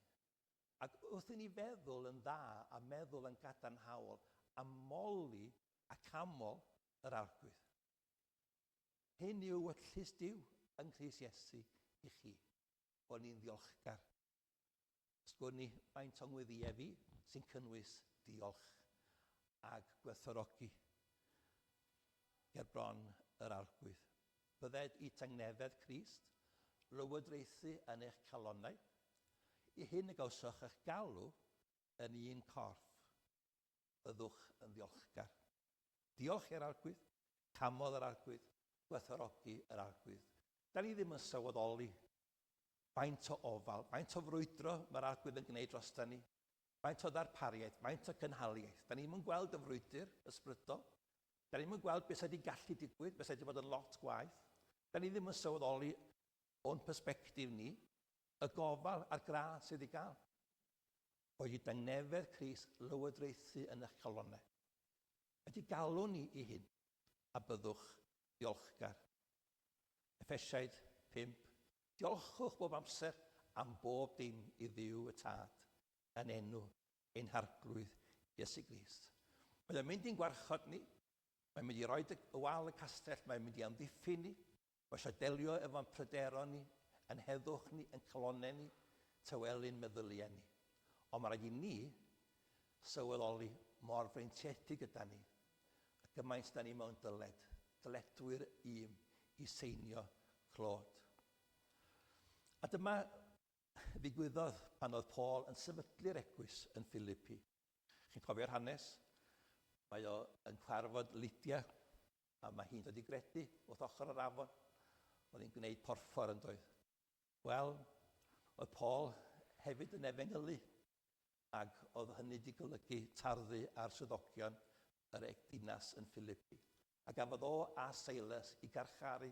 Ac wrth i ni feddwl yn dda a meddwl yn gadarnhaol a moli a camol yr Arglwydd. Hyn yw ewyllys Duw yng Nghrist Iesu i chi, bod ni'n ddiolchgar. Sgwn i faint o ngweddïau fi sy'n cynnwys diolch ag gwerthfawrogi ger bron yr Arglwydd. Bydded i tangnefedd Crist lywodraethu yn eich calonnau, i hyn y gawsoch eich galw yn un corff. Byddwch yn ddiolchgar. Diolch i'r Arglwydd, camodd yr Arglwydd, gwerthfawrogi yr Arglwydd. Da ni ddim yn sylweddoli Faint o ofal, faint o frwydro mae'r Arglwydd yn gwneud drosta ni, faint o ddarpariaeth, faint o gynhaliaeth. Da ni'm yn gweld y frwydr ysbrydol. Da ni'm yn gweld beth sydd wedi gallu digwydd, beth sydd wedi bod yn lot gwaeth. Da ni ddim yn sylweddoli o'n persbectif ni y gofal a'r gras sydd i gael. Oedd i dangnefedd Crist lywodraethu yn eich calonnau. Ydy galw ni i hyn, a byddwch ddiolchgar. Effesiaid 5, Diolchwch bob amser am bob dim i Dduw y Tad, yn enw ein Harglwydd Iesu Grist. Mae o'n mynd i'n gwarchod ni, mae'n mynd i roi y wal y castell, mae'n mynd i amddiffyn ni, mae eisiau delio efo'n pryderon ni, yn heddwch ni, yn calonnau ni, tawelu'n meddyliau ni. Ond mae rhaid i ni sylweddoli mor freintiedig yda ni, a gymaint da ni mewn dyled, dyledwyr i'm i seinio clod. A dyma ddigwyddodd pan oedd Paul yn sefydlu'r eglwys yn Philippi. Chi'n cofio'r hanes? Mae o yn cwarfod Lydia, a mae hi'n dod i gredu wrth ochr yr afon. Oedd hi'n gwneud porffor yn doedd. Wel, oedd Paul hefyd yn efengylu, ac oedd hynny wedi golygu tarddu ar swyddogion yr dinas yn Philippi. A gafodd o a Silas i garcharu.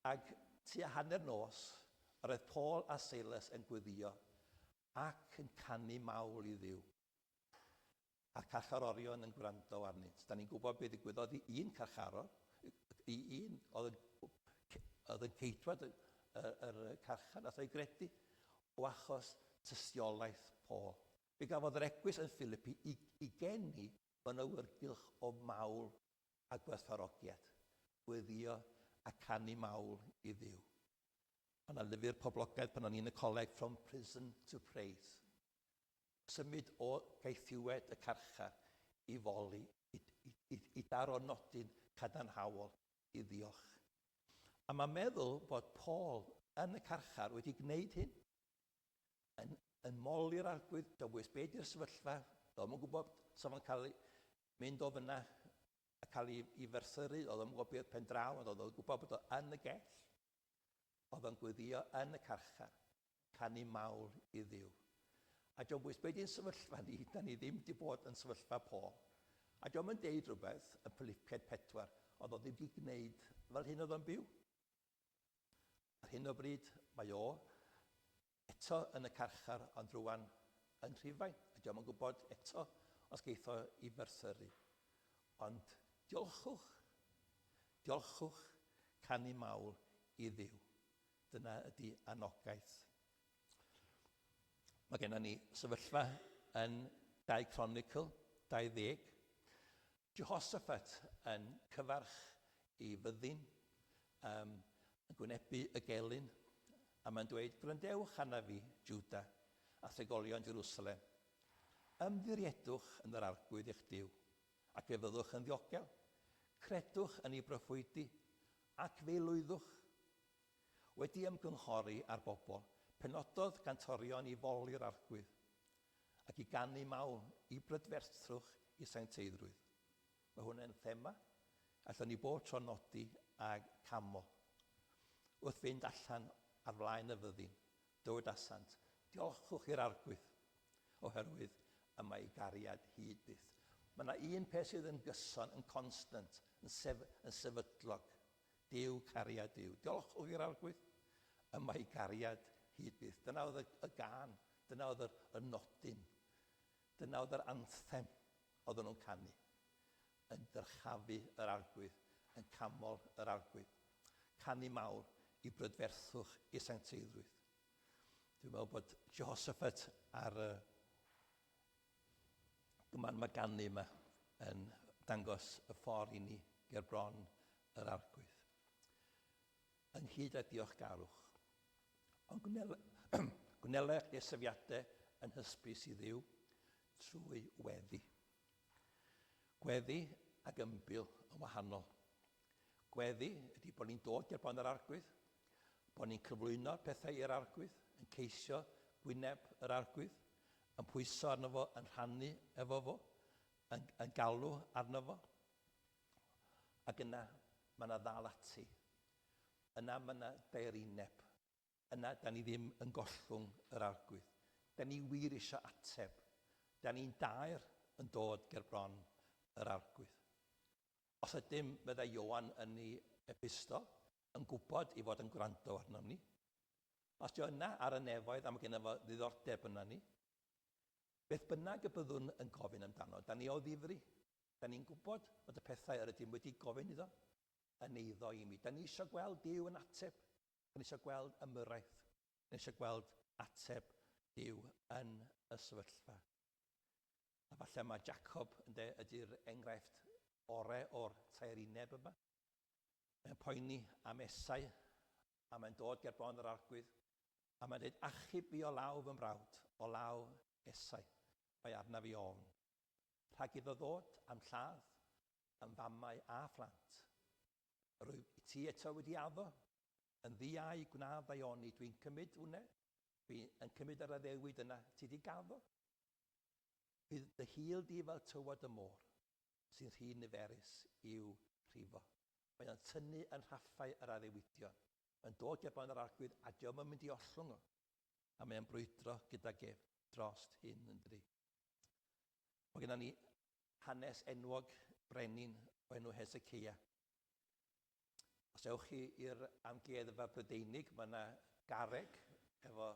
Ac tua hanner nos, yr oedd Paul a Silas yn gweddio ac yn canu mawl i Dduw. A'r carcharorion yn gwrando arnynt. Da ni'n gwybod beth ddigwyddodd i un carcharor, i un oedd yn, oedd yn ceidwad y, y, yr carchar, nath o'i gredu o achos tystiolaeth Paul. Fe gafodd yr eglwys yn Philippi i, i geni mewn awyrgylch o mawl a gwerthfawrogiad, gweddio a canu mawl i Dduw. Mae yna lyfr poblogaidd pan o'n i'n y coleg, From Prison to Praise. Symud o gaethiwed y carchar i foli, i, i, i, i daro nodyn cadarnhaol i ddiolch. A mae'n meddwl bod Paul yn y carchar wedi gwneud hyn. Yn, yn moli'r arglwydd, dywys be di'r sefyllfa, doedd yn gwybod sa fo'n cael ei mynd o fyna a cael ei, ei ferthyru, oedd o'n gwybod beth pen draw, ond oedd o'n gwybod bod o yn y gell. Oedd o'n gweddio yn y carchar, canu mawl i Dduw. A dio'm bwys be di'n sefyllfa ni, da ni ddim di bod yn sefyllfa Paul. A dio'm yn deud rhywbeth yn Philippiaid 4, oedd o ddim di gwneud fel hyn oedd o'n byw. Ar hyn o bryd, mae o eto yn y carchar, ond rwan yn Rhufain. A dio'm yn gwybod eto os geith o i ferthyru. Ond diolchwch, diolchwch, canu mawl i Dduw. Dyna ydy anogaeth. Mae gennym ni sefyllfa yn 2 Chronicle 20. Jehoshaphat yn cyfarch i fyddin, um, yn gwynebu y gelyn, a mae'n dweud, Gwrandewch arna fi, Juda, a thregolion Jerusalem. Ymddiriedwch yn yr arglwydd eich Duw, ac fe fyddwch yn ddiogel. Credwch yn ei broffwydi, ac fe lwyddwch. Wedi ymgynghori â'r bobl, penododd gantorion i foli'r arglwydd, ac i ganu mawl i brydferthwch i sancteiddrwydd. Mae hwn yn thema allwn ni bob tro nodi ag camol. Wrth fynd allan ar flaen y fyddin, dywedasant, Diolchwch i'r Arglwydd, oherwydd y mae ei gariad hyd byth. Mae yna un peth sydd yn gyson, yn constant, yn, sef, yn sefydlog. Duw, cariad Duw. Diolchwch i'r Arglwydd, y mae ei gariad hyd byth. Dyna oedd y, y gân, dyna oedd y, y nodyn, dyna oedd yr anthem oedden nhw'n canu. Yn dyrchafu yr Arglwydd, yn camol yr Arglwydd. Canu mawr i brydferthwch i sancteiddrwydd. Dwi'n meddwl bod Jehoshaphat ar y gyman maganu yma yn dangos y ffordd i ni ger bron yr Arglwydd. Ynghyd â diolchgarwch. Ond gwnelech desefiadau yn hysbys i Dduw trwy weddi. Gweddi ac ymbil yn wahanol. Gweddi ydy bod ni'n dod ger bron yr Arglwydd, bod ni'n cyflwyno'r pethau i'r Arglwydd, yn ceisio gwyneb yr Arglwydd, yn pwyso arno fo, yn rhannu efo fo, yn, yn galw arno fo. Ac yna mae yna ddal ati. Yna mae yna daerineb. Yna, da ni ddim yn gollwng yr Arglwydd. Da ni wir eisiau ateb. Da ni'n daer yn dod ger bron yr Arglwydd. Os ydym, meddai Ioan yn ei epistol, yn gwybod ei fod yn gwrando arnom ni, os dio yna ar y nefoedd a mae gennym fo ddiddordeb yna ni, beth bynnag y byddwn yn gofyn amdano, da ni o ddifri. Da ni'n gwybod fod y pethau yr ydym wedi gofyn iddo yn eiddo i mi. Da ni eisiau gweld Duw yn ateb. Da ni eisiau gweld ymyrraeth. Da ni eisiau gweld ateb Duw yn y sefyllfa. A falle mae Jacob ynde, ydy'r enghraifft ore o'r taerineb yma. Mae'n poeni am Esau, a mae'n dod ger bron yr arglwydd, a mae'n dweud, achub fi o law fy mrawd, o law Esau, mae arna fi ofn. Rhag iddo ddod am lladd, am famau a phlant. Yr wyf i ti eto wedi addo, yn ddiau gwna ddaioni, dwi'n cymryd hwnne, dwi yn cymryd yr addewid yna ti di gaddo. Bydd dy hil di fel tywod y môr, sy'n rhy niferus i'w rhifo. Mae o'n tynnu yn rhaffau yr addewidion. Mae'n dod ger bron yr arglwydd a dio'm yn mynd i ollwng o. A mae o'n brwydro gydag ef drost hyn yn dydi. Mae gennym ni hanes enwog brenin o enw Hezekiah. Os ewch chi i'r amgueddfa Brydeinig, mae yna garreg efo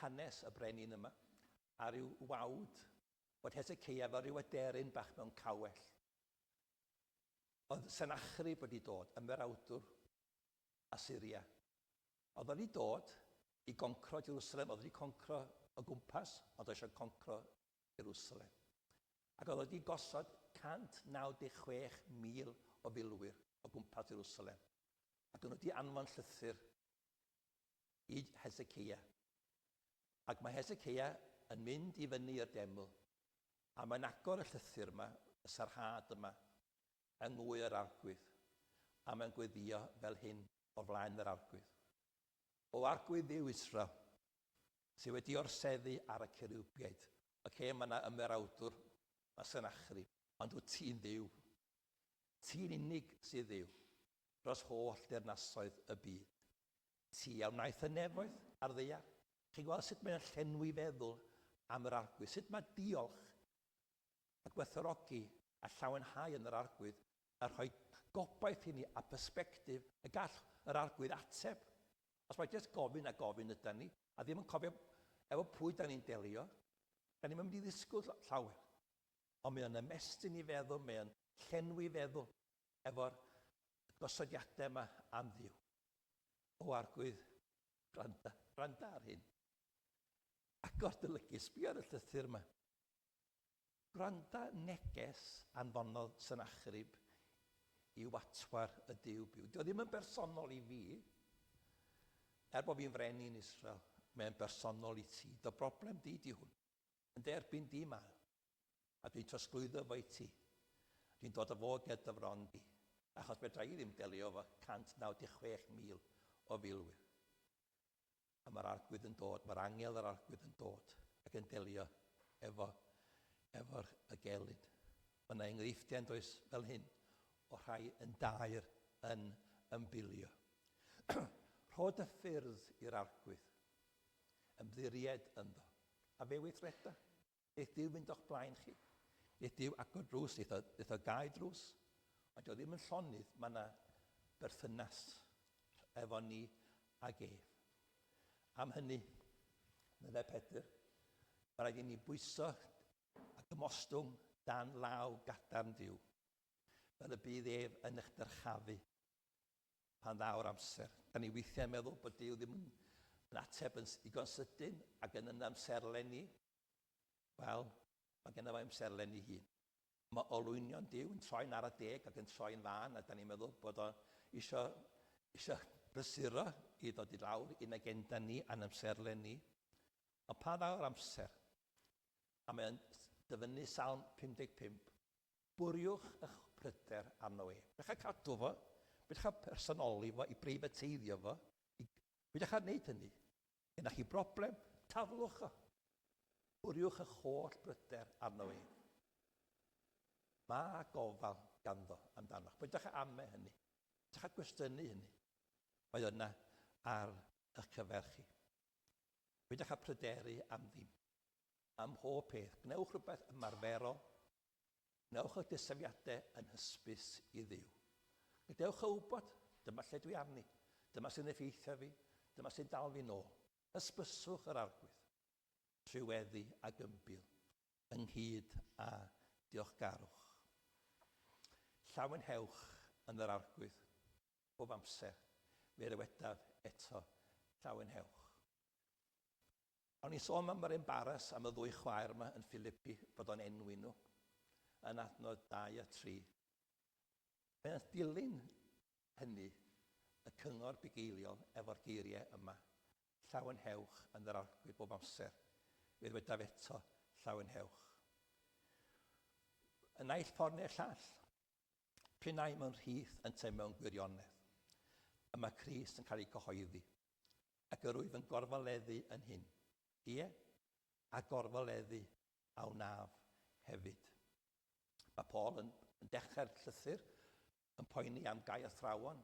hanes y brenin yma, a rhyw wawd bod Hezekiah fel rhyw aderyn bach mewn cawell. Oedd Sennacherib wedi dod, ymerawdwr Asyria. Oedd wedi dod i goncro Jerusalem, oedd wedi concro o gwmpas, ond oedd eisiau concro Jerusalem. Ac oedd wedi gosod 196,000 o filwyr o gwmpas Jerusalem. Ac o'n nhw wedi anfon llythyr i Hezekiah. Ac mae Hezekiah yn mynd i fyny i'r deml, a mae'n agor y llythyr yma, y sarhad yma, yng ngwy yr arglwydd, a mae'n gweddio fel hyn o flaen yr arglwydd. O arglwydd Dduw Israel, Sydd wedi orseddu ar y ceriwbiaid. Ocê, mae yna ymerawdwr, mae Senachrib, ond wyt ti'n Dduw. Ti'n unig sydd Dduw dros holl deyrnasoedd y byd. Ti a wnaeth y nefoedd a'r ddaear. Chi'n gweld sut mae'n llenwi feddwl am yr Arglwydd, sut mae diolch a gwerthfawrogi a llawenhau yn yr Arglwydd a rhoi gobaith i ni a persbectif y gall yr Arglwydd ateb. Os mae jyst gofyn a gofyn ydan ni, a ddim yn cofio efo pwy da ni'n delio, da ni'm yn mynd i ddisgwyl llawer. Ond mae o'n ymestyn i feddwl, mae o'n llenwi feddwl efo'r gosodiadau yma am Dduw. O Arglwydd, gwranda, gwranda ar hyn. Agor dy lygid, sbio ar y llythyr yma. Gwranda neges anfonodd Sennacherib i watwar y Duw byw. Dio ddim yn bersonol i fi, er bod fi'n frenin Israel, mae'n bersonol i ti. Dy broblem di di hwn. Yn derbyn di mae o. A dwi'n trosglwyddo fo i ti. Dwi'n dod â fo ger dy fron di. Achos fedra i ddim delio efo 196,000 o filwyr. A mae'r Arglwydd yn dod, mae'r angel yr Arglwydd yn dod ac yn delio efo, efo'r y gelyn. Mae yna enghreifftiau yn does fel hyn o rhai yn daer yn ymbilio. Rho dy ffyrdd i'r Arglwydd, ymddiried ynddo, a fe weithreda. Neith Duw fynd o'ch blaen chi. Neith Duw agor drws, neith o, neith o gau drws. Ond dio ddim yn llonydd, mae yna berthynas efo ni ag ef. Am hynny, meddai Pedr, mae rhaid i ni bwyso ac ymostwng dan law gadarn Duw, fel y bydd ef yn eich dyrchafu pan ddaw'r amser. Da ni weithiau'n meddwl bod Duw ddim yn, yn ateb yn ddigon sydyn ac yn yn amserlen ni. Wel, mae genna fo amserlen ei hun. Mae olwynion Duw yn troi'n ara deg ac yn troi'n fân, a da ni'n meddwl bod o isio, isio brysuro i ddod i lawr i'n agenda ni a'n amserlen ni. Ond pan ddaw'r amser, a mae'n dyfynnu Salm 55, bwriwch eich pryder arno e. Peidiwch â cadw fo, peidiwch â personoli fo, i breifateiddio fo, peidiwch â wneud hynny. Gennych chi broblem? Taflwch o. Bwriwch eich holl bryder arno ef. Mae gofal ganddo amdanoch. Peidiwch â ame hynny. Peidiwch â gwestiynu hynny. Mae yna ar eich cyfer chi. Peidiwch â pryderu am ddim. Am mhob peth. Gwnewch rhywbeth ymarferol. Gwnewch eich dysefiadau yn hysbys i Dduw. Gadewch o wybod, dyma lle dwi arni, dyma sy'n effeithio fi, dyma sy'n dal fi nôl. Hysbyswch yr Arglwydd trwy weddi ag ymbil, ynghyd â diolchgarwch. Llawenhewch yn yr Arglwydd bob amser, fe ddywedaf eto, llawenhewch. O'n i'n sôn am yr embaras am y ddwy chwaer yma yn Philippi, bod o'n enwi nhw, yn adnod 2 a 3. Mae'n dilyn hynny y cyngor bugeiliol efo'r geiriau yma, Llawenhewch yn yr Arglwydd bob amser. Fe ddwedaf eto, llawenhewch. Y naill ffordd neu'r llall, p'un ai mewn rhith yntau mewn gwirionedd, y mae Crist yn cael ei gyhoeddi. Ac yr wyf yn gorfoleddu yn hyn. Ie, a gorfoleddu a wnaf hefyd. Mae Paul yn, yn dechrau'r llythyr yn poeni am gau athrawon,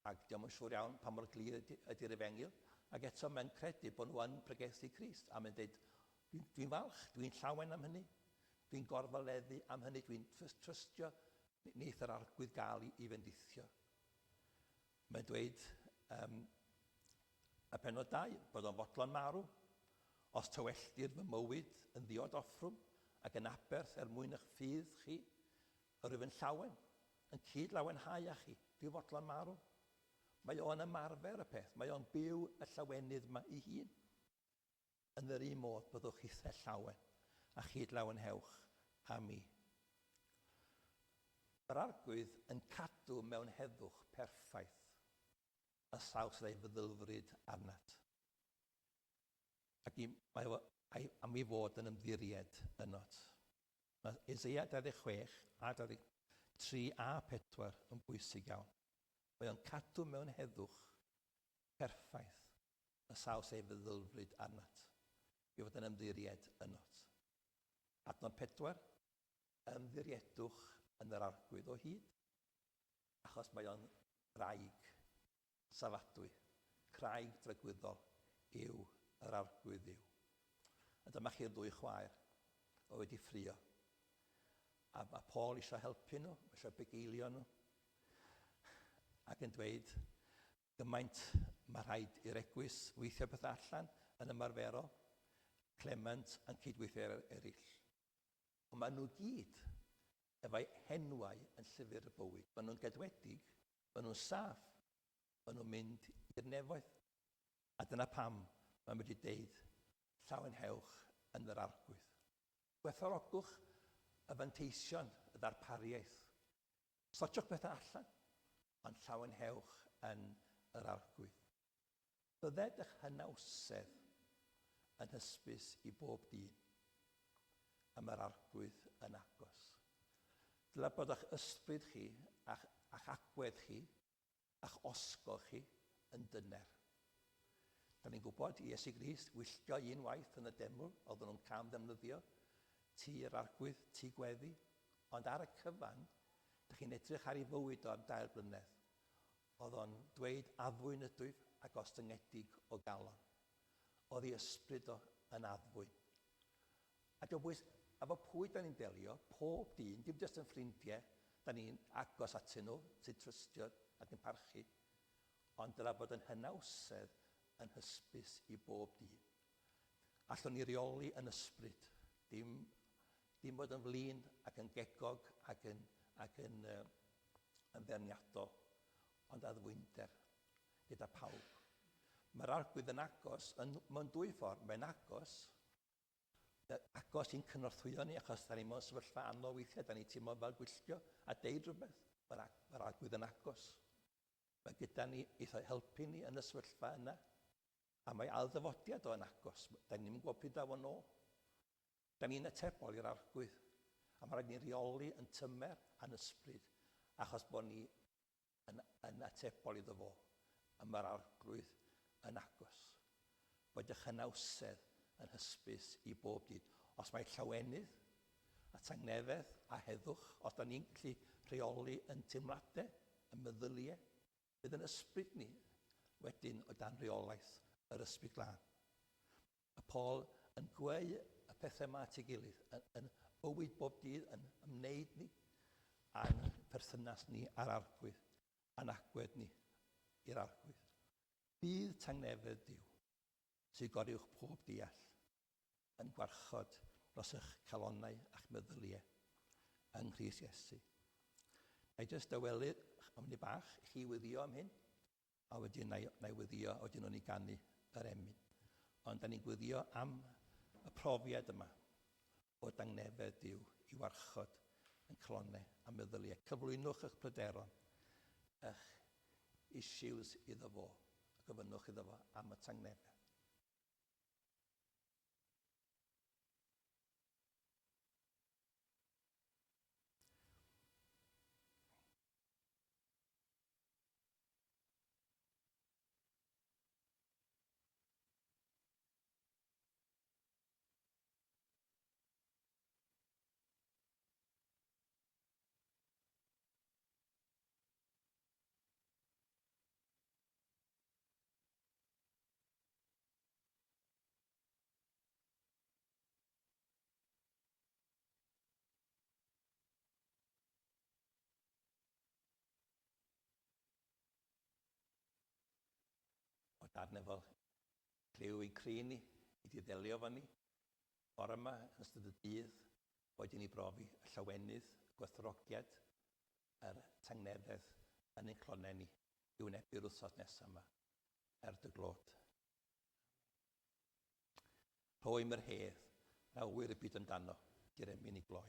ac diolch yn siŵr iawn pa mor glir ydy'r ydy efengyl, ac eto mae'n credu bod nhw yn pregethu Crist, a mae'n dweud, dwi'n dwi falch, dwi'n llawen am hynny, dwi'n gorfoleddu am hynny, dwi'n trystio neith yr arglwydd gael i, i fendithio. Mae'n dweud um, y penod 2, bod o'n fodlon marw. Os tywelltir fy mywyd yn ddiod offrwm ac yn aberth er mwyn eich ffydd chi, yr wyf yn llawen, yn cyd lawenhau â chi, dwi'n fodlon marw. Mae o'n ymarfer y peth, mae o'n byw y llawenydd yma i hun. Yn yr un modd byddwch chithau llawen, a chyd lawenhewch â mi. Yr Arglwydd yn cadw mewn heddwch perffaith y sawl sydd â'i feddylfryd arnat. Ac i, mae o, am i fod yn ymddiried ynot. Mae Eseia 26 a 23 a 4 yn bwysig iawn. Mae o'n cadw mewn heddwch perffaith y sawl sydd ei feddylfryd arnat. i fod yn ymddiried ynot. Adnod 4, Ymddiriedwch yn yr Arglwydd o hyd, achos mae o'n graig safadwy, craig dragwyddol yw yr Arglwydd Dduw. A dyma chi'r ddwy chwaer oedd wedi ffrio. A mae Paul eisiau helpu nhw, mae eisiau bugeilio nhw, ac yn dweud gymaint mae rhaid i'r eglwys weithio pethau allan yn ymarferol, Clement a'n cydweithio eraill. Ond maen nhw gyd efo'u henwau yn llyfr y bywyd. Maen nhw'n gedwedig, maen nhw'n saff, maen nhw'n mynd i'r nefoedd. A dyna pam mae'n wedi deud, llawenhewch yn yr Arglwydd. Gwerthfawrogwch y fanteision, y ddarpariaeth. Sortiwch pethau allan, ond llawenhewch yn yr Arglwydd. Bydded eich hynawsedd yn hysbys i bob dyn, am yr Arglwydd yn agos. Dylai bod eich ysbryd chi a'ch, a'ch agwedd chi a'ch osgo chi yn dyner. Da ni'n gwybod i Iesu Grist wylltio un waith yn y deml, oedden nhw'n cam ddefnyddio tŷ yr Arglwydd, tŷ gweddi, ond ar y cyfan, da chi'n edrych ar ei fywyd o am dair blynedd, Oedd o'n dweud addfwyn ydwyf a gostyngedig o galon. Oedd ei ysbryd o yn addfwyn. A dio bwys, efo pwy da ni'n delio, pob dyn, dim jyst yn ffrindiau, da ni'n agos atyn nhw, sy'n trystio ac yn parchu, ond dyla bod yn hynawsedd yn hysbys i bob dyn. Allwn ni reoli yn ysbryd, dim, dim bod yn flin ac yn gegog ac yn, ac yn uh, yn feirniadol, ond addfwynder gyda pawb. Mae'r Arglwydd yn agos yn, mewn dwy ffordd. Mae'n agos, agos i'n cynorthwyo ni, achos da ni mewn sefyllfa anodd weithiau, da ni teimlo fel gwylltio a deud rhywbeth. Mae'r mae Arglwydd yn agos. Mae gyda ni eitha helpu ni yn y sefyllfa yna. A mae ailddyfodiad o yn agos. Da ni'n gwybod pryd daw o'n ôl. Da ni'n atebol i'r Arglwydd, a mae rhaid ni reoli yn tymer a'n ysbryd, achos bod ni yn, yn atebol iddo fo, a mae'r Arglwydd yn agos. Bod eich hynawsedd yn hysbys i bob dyn. Os mae llawenydd a tangnefedd a heddwch, os da ni'n gallu rheoli yn teimladau, yn meddyliau, bydd yn ysbryd ni wedyn o dan reolaeth yr Ysbryd Glân. Mae Paul yn gweu y pethau yma at ei gilydd, yn, yn bywyd bob dydd, yn ymwneud ni, a'n perthynas ni â'r Arglwydd, a'n agwedd ni i'r Arglwydd. Bydd tangnefedd Duw, sy'n goruwch pob deall, yn gwarchod dros eich calonnau a'ch meddyliau yng Nghrist Iesu. Na i jyst dawelu am ni bach i chi wyddio am hyn. A wedyn na i, na i wyddio, a wedyn o'n i ganu yr emyn. Ond da ni'n gwyddio am y profiad yma o dangnefedd Duw i warchod yn clonau a meddyliau. Cyflwynwch eich pryderon, eich issues iddo fo, a gofynnwch iddo fo am y tangnefedd. O darnau fel clyw ein cri ni, i di ddelio efo ni. Bore yma, yn ystod y dydd, boed i ni brofi y llawenydd, y gwerthfawrogiad, yr tangnefedd yn ein clonau ni i wynebu'r wythnos nesaf yma, er dy glod. Rhoim yr hedd, na wyr y byd amdano, di'r emyn i gloi.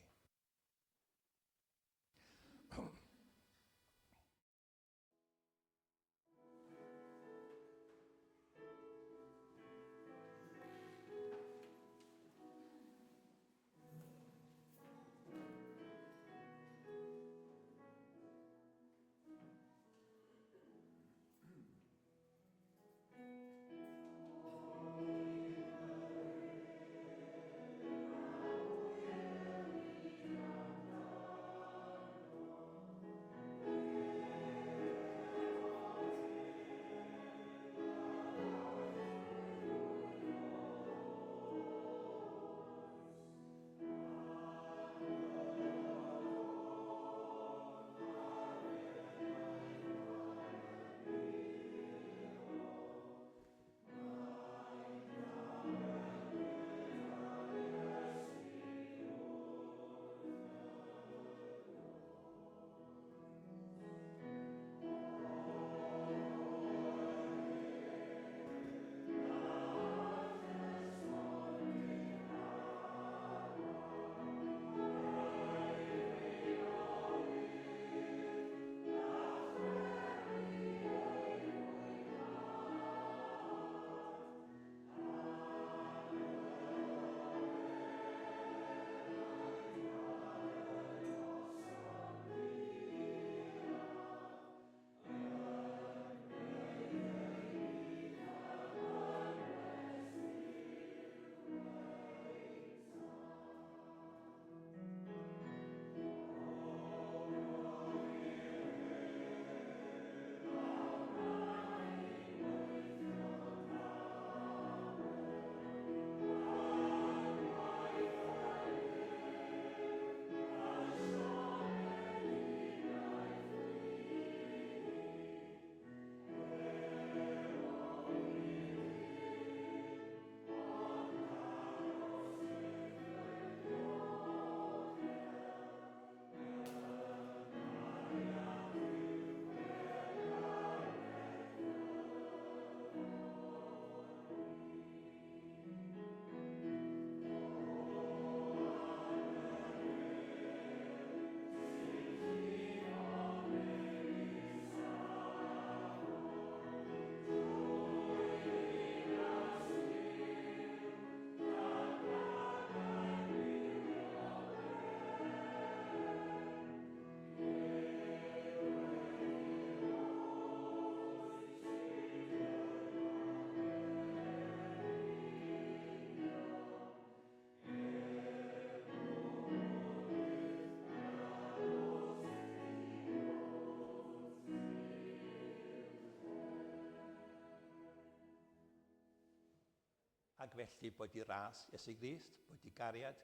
Ac felly boed i ras Iesu Grist, boed i gariad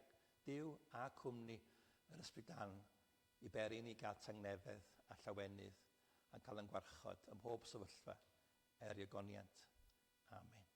Duw a cwmni yr Ysbryd Glân i beri i ni gael tangnefedd a llawenydd a'n cael yn gwarchod ym mhob sefyllfa er i ogoniant. Amen.